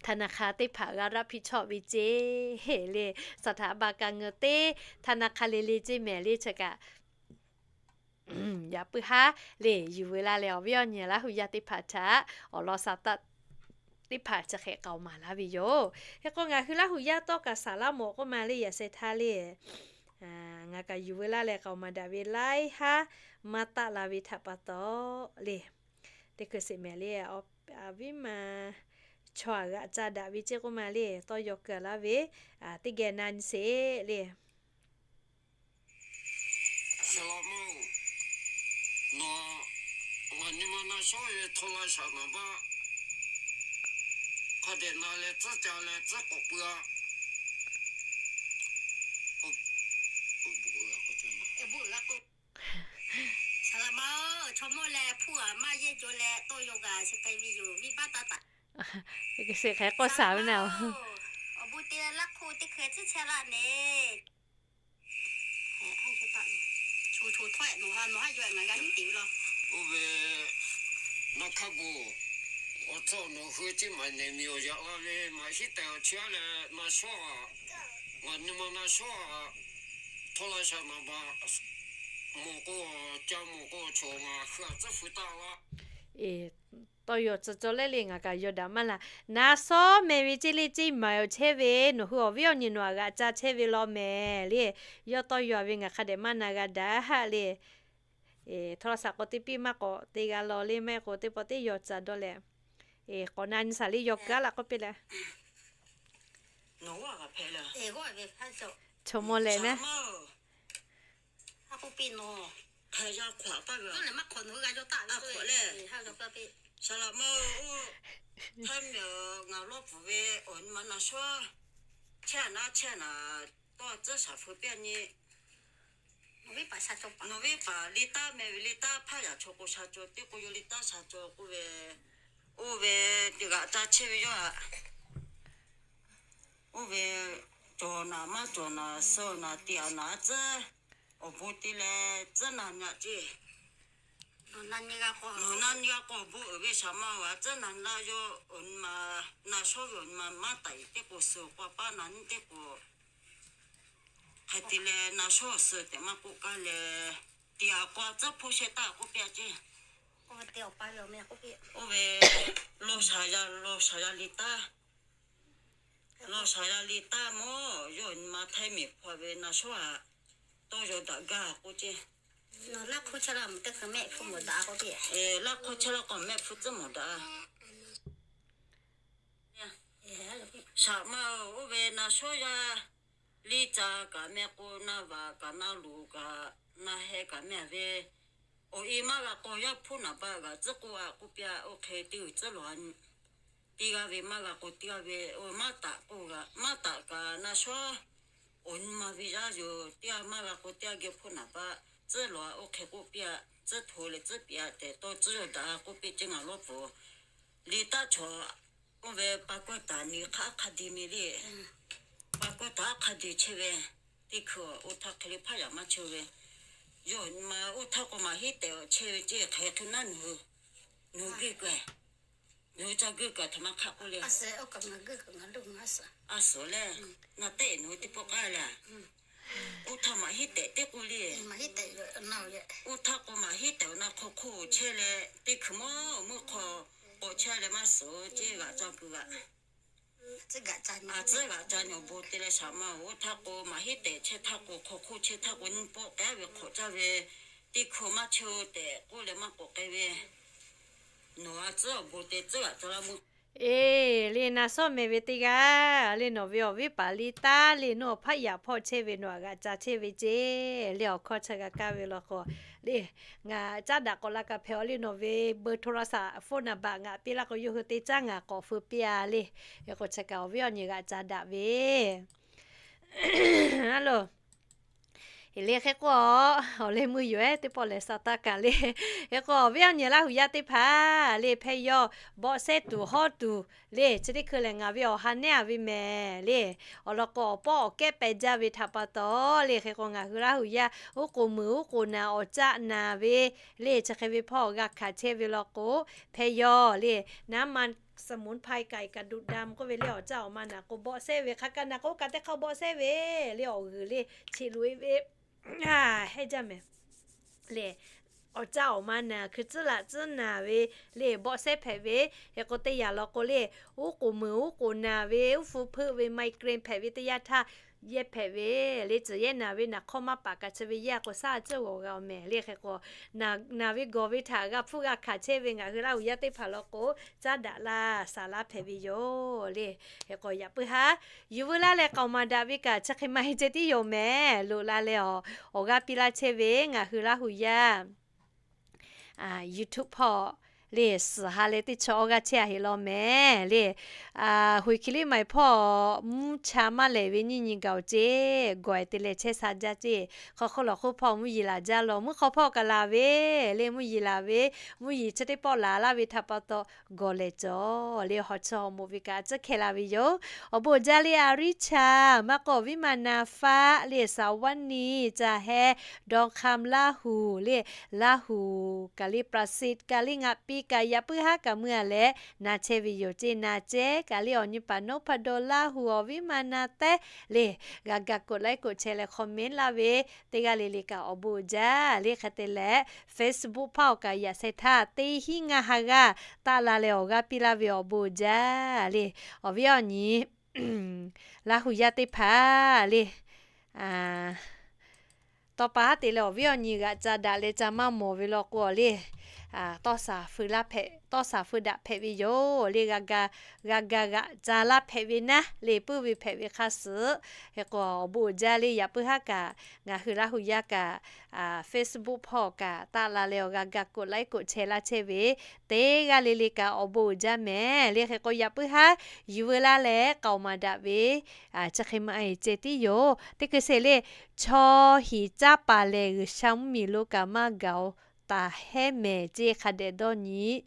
ธนาคาร teˇ hpaˍ g'a รับผิดชอบ ve ceˇ le. สถาบันการเงิน teˇ ธนาคาร le le ceˇ mehˍ le. Chi kaꞈ yaꞈ puiˉ haˉ le, yuˬ ve la leh awˬ viˉ awˬ nyi Laˇ hu yaˇ teˇ hpaˍ htaꞈ awˬ lawn sa taˆ teˇ hpaˍ chi hk'e k'aoˍ maˍ laˇ ve yoˬ. Hk'e k'o, ngaˬ hui Laˇ hu yaˇ tawˇ kaꞈ saˍ laˇ mawˬ k'oˆ ma le, yaꞈ sheh htaˇ le, ngaˬ kaꞈ yuˬ ve la leh k'aoˍ maˍ daꞈ ve laiˉ haˉ maˇ taˆ la ve htaꞈ pa taw le, teˇ hkui sheˍ mehˍ le, awˬ viˉ ma chaw aꞈ g'aꞈ ca daꞈ ve ceˇ k'oˆ ma le, tawˇ yaw keu laˇ ve, teˇ geh na nyi sheˍ le. Saˍ laꞈ ma-oˬ, nawˬ ngaˬ nyi ma na shawˉ ve htaw la shaꞈ naˍ baˆ hk'a dehꞈ na leh tcuhˉ ca leh tcuhˉ k'awꞈ pui-a. Saˍ laꞈ ma-oˬ, chaw mawˇ leh hpuˇ aꞈ maˇ yehˇ jaw leh tawˇ yaw gaˬ sheˍ k'ai ve yoˬ. Viˇ baˆ taˇ taˍ. Sheˍ hk'e k'awˇ saˍ ve naˍ-oˬ, awˬ bon te laˇ hk'oˆ teˇ hkui tcuhˉ chehˇ laˇ nehˬ. Oˇ ve, na hkaˇ bon, awˬ tcuh nawˬ hui ceˇ maˍ nehˬ miˬ awˬ yaꞈ la ve maꞈ hiˉ tehꞈ awˬ chehˇ a leh na shawˉ a, ngaˬ nyi ma na shawˉ a, htawˇ la shaꞈ naˍ baꞈ mawˬ k'o, ca mawˬ k'o, chaw ngaˬ hui a tcuhˉ fui taˇ laˇ. Tawˇ yaw tcuh cawˬ leh le ngaˬ kaꞈ yaw daꞈ maˇ la. Na shawˉ meh ve ceˇ le ceˇ maˍ awˬ chehˇ ve, nawˬ hui awˬ viˉ awˬ nyi nawˬ htaꞈ g'aꞈ ca chehˇ ve law mehˍ le. Yawˇ tawˇ yaw ve ngaˬ hk'a dehꞈ maˇ na g'a daꞈ le. Htawˇ la shaꞈ k'o teˇ piˇ maˇ k'awꞈ te g'a law le, maˇ heˆ k'o teˇ pawˆ teˇ yaw ca dawˇ leh, k'awꞈ na nyi shaˍ le yaw kaˉ laꞈ k'oˆ piˇ leh, chaw mawˇ lehˬ naˉ, Saˍ laꞈ ma-oˬ, oˇ htaˇ miˬ ngaˬ lawˇ pfuhˍ ve awˬ nyi ma na shawˉ, chehˇ naˉ chehˇ naˍ, tawˇ tcuhˉ shaˍ feu piˇ nyi. Nawˬ viˉ paˍ liˇ taˉ meh ve liˇ taˉ hpaˇ yaꞈ chaw k'o sha caw teˇ k'o yaw liˇ taˉ sha caw k'oˆ ve, oˇ ve g'aꞈ ca chehˇ ve yawˇ a. Oˇ ve cawˬ naˍ maˇ cawˬ naˍ, suh naˍ, tiꞈ naˍ tcuhˉ, awˬ bon te leh tcuhˉ na nyi ceˇ. Nawˬ na nyi g'a k'o awˬ bon uiˍ ve shaˍ ma-oˬ, a tcuhˉ na nyi laˇ yawˇ awˬ nyi ma, na shawˉ ve awˬ nyi ma maˇ taˍ iˍ teˇ k'o suh k'o paˇ na nyi teˇ k'o, hk'e te leh na shawˉ suh tehꞈ maˇ k'oˆ kaˇ leh, tiꞈ k'o a tcuhˉ hpoˇ shehˇ taˇ k'oˆ piˇ a ceˇ. Oˇ ve law shaˍ yaˇ, law shaˍ yaˇ liˇ taˉ, law shaˍ yaˇ liˇ taˉ mawˇ, yawˇ nyi ma htaiˇ miˬ hpaw ve na shawˉ a, tawˇ yaw daꞈ gaˇ k'oˆ ceˇ. Laˇ hk'oˆ chehˇ laˇ k'o mehˆ hpu tcuhˉ mawˬ daꞈ a k'oˆ piˇ. Laˇ hk'oˆ chehˇ laˇ k'o mehˆ hpu tcuhˉ mawˬ daꞈ a. Shaꞈ ma-oˬ, oˇ ve na shawˉ yaˇ liˇ ca kaꞈ meh k'o, na vaꞈ kaꞈ na luˬ kaꞈ na heh kaꞈ meh ve, awˬ e maˇ g'a k'o Yaˇ hpuˇ naˍ baˆ g'aꞈ tcuhˉ k'oˆ a k'oˆ piˇ a. Oˇ hk'e teˇ g'uiˬ tcuhˉ lawˬ a nyi, teˇ g'aˇ ve maˇ g'a k'o teˇ g'aˇ ve, oˇ maˇ taꞈ k'oˆ g'aꞈ maˇ taꞈ kaꞈ na shawˉ awˬ nyi ma ve yaˇ yoˬ. Teˇ g'aˇ maˇ g'a k'o teˇ g'aˇ geh hpuˇ naˍ baˆ tcuhˉ lawˬ a. Oˇ hk'e k'oˆ piˇ a, tcuhˉ hto leh tcuhˉ piˍ a tehꞈ tawˇ tcuhˉ yaw daꞈ a k'oˆ piˇ ceˇ ngaˬ lawˇ pfuhˍ. Liˇ taˉ chaw, oˇ ve pa kawˇ taˍ ni hk'aˇ hk'a de mi le. Pa kawˇ taˍ hk'a de chehˇ ve, teˇ hkui oˇ htaˇ hk'e le hpaˇ yaꞈ maˇ chehˇ ve, yawˇ nyi ma oˇ htaˇ k'o maꞈ hiˉ tehꞈ chehˇ ve ceˇ. Hk'e hk'e naˉ nawˬ hui geuˆ kaꞈ, nawˬ hui ca geuˆ kaꞈ htaꞈ maˇ hk'aˆ k'oˆ le. A suhˍ lehˬ, na tehˆ nawˬ hui teˇ pawˆ k'aˉ le. Oˇ htaˇ maꞈ hiˉ tehꞈ teˇ k'oˆ le. Oˇ htaˇ k'o maꞈ hiˉ tehꞈ na hk'aw hk'oˆ chehˇ leh teˇ hkui mawˇ meuˇ hk'aw k'awꞈ chehˇ leh maˇ suhˍ ceˇ g'aꞈ ca kuiˬ g'aꞈ. A tcuhˉ g'aꞈ ca nyi awˬ bon te leh shaˍ ma-oˬ, oˇ htaˇ k'o maꞈ hiˉ tehꞈ chehˇ htaˇ k'o hk'aw hk'oˆ chehˇ htaˇ k'o nyiˇ pawˆ k'ehˉ ve hk'awꞈ caˇ ve, teˇ hkui maˇ chehˇ-oˬ tehꞈ k'oˆ leh maˇ k'awꞈ k'ai ve, nawˬ a tcuhˉ awˬ bon te tcuhˉ g'aꞈ ca laˇ meuˇ. Eˬ, le na shawˉ meh ve teˇ g'aˇ le nawˬ ve awˬ viˉ paˍ liˇ taˉ le nawˬ hpaˆ yaꞈ hpawˇ chehˇ ve nawˬ htaꞈ g'aꞈ ca chehˇ ve ceˇ. Le awˬ hkawˇ chi g'a kaˇ ve law k'o, le ngaˬ caˉ daꞈ k'awꞈ la kaꞈ hpehꞈ a le nawˬ ve เบอร์โทรศัพท์ phone number ngaˬ piˇ laˇ k'o yawˇ hui te caˉ ngaˬ k'awꞈ feu piˇ a le. Hk'e k'o chi kaꞈ awˬ viˉ awˬ nyi g'aꞈ ca daꞈ ve a loˬ. Eˬ le hk'e k'o, awˬ leh meuˇ yoˬ ehˉ teˇ pawˆ lehˬ sa taˇ kaꞈ le. Hk'e k'o awˬ viˉ awˬ nyi Laˇ huˍ yaˇ teˇ hpaˍ le hpehˇ yawˇ bawˆ sehˉ tuˬ hawˉ tuˬ le chi teˇ hkui lehˬ ngaˬ ve awˬ ha nehˉ a ve mehˍ le. Awˬ lawn k'o awˬ pawˆ awˬ kehˉ peh jaˇ ve htaꞈ pa taw le hk'e k'o ngaˬ hui Laˇ huˍ yaˇ uˉ k'oˍ muiˬ uˉ k'oˍ naˍ awˬ caˆ naˍ ve le chi hk'e ve hpawˇ g'a hkanˍ chehˇ ve law k'o, hpehˇ yawˇ le naˉ ma สมุนไพร ไก่กระดูกดำ k'oˆ ve le awˬ caˆ awˬ ma naˍ k'o bawˆ sehˉ ve hk'a kaꞈ naˍ k'o kaꞈ teˇ hk'aˇ bawˆ sehˉ ve le awˬ g'uiˬ le cheꞈ loꞈ e ve hehˉ jaˇ mehˍ le. Awˬ caˆ awˬ ma naˍ hkui tcuhˉ laꞈ tcuhˉ naˍ ve le bawˆ sehˉ hpehꞈ ve. Hk'e k'o teˇ yanˇ law k'o le uˉ k'oˍ muiˬ uˉ k'oˍ naˍ ve uˉ hpu hpeuˆ ve ไมเกรน hpehꞈ ve teˇ yanˇ htaˇ yehˇ hpehꞈ ve le tcuhˬ yehˇ naˍ ve naˍ hk'awˇ maˇ paˍ kaꞈ chi ve yehˇ k'o shaˉ tcuhˉ g'awˬ g'a awˬ mehˍ le. Hk'e k'o naˍ ve gawˬ ve htaꞈ g'a hpfuhˆ g'a hkanˍ chehˇ ve ngaˬ hui Laˇ huˍ yaˇ teˇ hpaˍ law k'o caˉ daꞈ laˇ saˍ laˇ hpehꞈ ve yoˬ le. Hk'e k'o yaꞈ puiˉ haˉ yuˬ veu laˇ leh k'aoˍ maˍ daꞈ ve kaꞈ chi hk'e maˇ heˆ ceh tiˉ yoˬ mehˍ. Loꞈ la leh awˬ g'aˇ piˇ laˇ chehˇ ve ngaˬ hui Laˇ huˍ yaˇ YouTube hpawˇ le, suhˍ ha leh teˇ chaw awˇ g'aˇ chehˇ a heꞈ law mehˍ le. Hoiˍ hkiˬ liˇ maiˍ hpawˇ mvuhˇ cha maˇ lehˬ ve nyiˇ nyi gaˬ-oˬ ceˇ, gawˬ-e te leh chehˇ sha jaˇ ceˇ. Hk'aw hk'oˆ lawˬ hk'oˆ hpawˇ mvuhˇ yeˬ laˬ jaˇ law, mvuhˇ hk'aw hpawˇ kaꞈ laˬ ve le, mvuhˇ yeˬ laˬ ve, mvuhˇ yeˬ chi teˇ pawˆ laˬ laˇ ve htaꞈ pa taw gawˬ lehˬ cawˬ le, hawˬ chi hawˬ moˍ ve kaꞈ a ciˉ hkeh la ve yoˬ. Awˬ bon uiˍ jaˇ le, a riˉ cha, maˇ k'o awˬ viˉ ma na faˆ le, saˍ vaˉ niˇ, caˬ heh, dawˇ hk'am Laˇ huˍ le, Laˇ huˍ kaꞈ le, Praˍsiˍ kaꞈ le, ngaˬ pi kaꞈ yaꞈ puiˉ haˉ kaꞈ mui a leh na chehˇ ve yoˬ ceˇ. Na cehˉ kaꞈ le, awˬ nyi paˍ nawˉ hpaˇ dawˇ Laˇ huˍ awˬ viˉ ma na tehˉ le, g'a ga กดไลค์ กดแชร์ leh comment laˇ ve teˇ g'aˇ le le kaꞈ awˬ bon uiˍ jaˇ le. Hk'e te leh Facebook hpawˇ awˬ kaꞈ yaꞈ sheh htaˇ teˇ hinˉ ngaˇ ha g'aˇ taˆ la leh awˬ g'aˇ piˇ laˇ ve awˬ bon uiˍ jaˇ le. Awˬ viˉ awˬ nyi Laˇ huˍ yaˇ teˇ hpaˍ le, tawˇ pa haˉ te leh awˬ viˉ awˬ nyi g'aꞈ ca daꞈ leh ca maˇ mawˬ ve law k'o le, tawˇ shaˍ feu laˇ hpehꞈ, tawˇ shaˍ feu daꞈ hpehꞈ ve yoˬ le. G'a ga g'aꞈ ca laˇ hpehꞈ ve naˉ le, puiˉ ve hpehꞈ ve hk'a suhˍ. Hk'e k'o awˬ bon uiˍ jaˇ le, yaꞈ puiˉ haˉ kaꞈ ngaˬ hui Laˇ huˍ yaˇ kaꞈ Facebook hpawˇ kaꞈ taˆ la leh awˬ g'a ga กดไลค์ กดแชร์ laˇ chehˇ ve teˇ g'aˇ le le kaꞈ awˬ bon uiˍ jaˇ mehˍ le. Hk'e k'o yaꞈ puiˉ haˉ yuˬ veu laˇ leh k'aoˍ maˍ daꞈ ve chi hk'e maˇ e ceh tiˉ yoˬ. Teˇ hkui sheˍ le, chaw hiˍ caˇ paˍ lehˬ G'uiˬsha mvuhˇmiˬ lo kaꞈ maˇ gaˬ-oˬ taˍ hehˉ mehˍ ceˇ. Hk'a dehꞈ dawˇ nyi,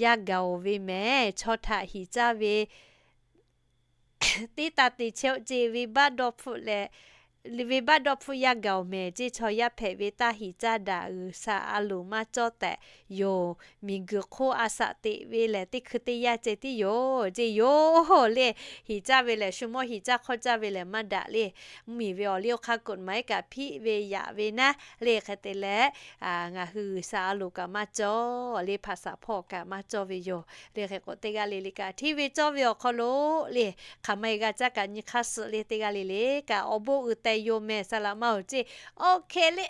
yaˇ gaˬ-oˬ ve mehˍ. Chaw htaꞈ hiˍ caˇ ve teˇ taˇ te chehˇ-oˆ ceˇ, venˇbaˆ dawˇ hpfuhˆ leh, venˇbaˆ dawˇ hpfuhˆ yaˇ gaˬ-oˬ mehˍ ceˇ. Chaw yaˇ hpehꞈ ve taˇ hiˍ caˇ daꞈ, G'uiˬsha a loˍ maˇ cawˇ tehꞈ yoˬ. Miˬguiˬ hk'oˆ a shaꞈ teꞈ ve lehˬ teˇ hkui teˇ yanˇ ceh tiˉ yoˬ ceˇ yoˬ le. Hiˍ caˇ ve lehˬ shu mawˇ hiˍ caˇ hk'awˇ caˇ ve lehˬ maˇ daꞈ le. Mvuhˇmiˬ ve awˬ liˇ awˬ hk'aˇ กฎหมาย kaꞈ hpiˆ ve yaꞈ ve naˉ le. Hk'e te leh ngaˬ hui G'uiˬsha a loˍ kaꞈ maˇ cawˇ le, hpaˍsaˍ hpawˇ kaꞈ maˇ cawˇ ve yoˬ le. Hk'e k'o teˇ g'aˇ le le kaꞈ hteˇ ve cawˇ ve awˬ hk'aw lo le, hk'aˬ ma e g'a caˇ kaꞈ nyi hk'aˇ suh le. Teˇ g'aˇ le le kaꞈ awˬ bon uiˍ tehꞈ yoˬ mehˍ, saˍ laꞈ maˇ-oˬ ceˇ. Oˇ hk'e le,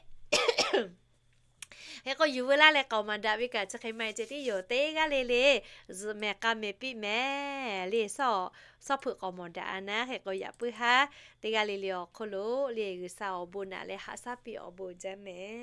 hk'e k'o yuˬ veu laˇ leh k'aoˍ maˍ daꞈ ve kaꞈ chi hk'e maˇ e ceh tiˉ yoˬ. Teˇ g'aˇ le le zuhꞈ mehˍ k'a mehˍ piˇ mehˍ le, sawˉ hpeuꞈ k'aoˍ maˍ daꞈ a naˉ. Hk'e k'o yaꞈ puiˉ haˉ teˇ g'aˇ le le awˬ hk'oˆ lo le G'uiˬsha awˬ bon naꞈ leh haꞈ shaˉ piˇ awˬ bon jaˇ mehˍ.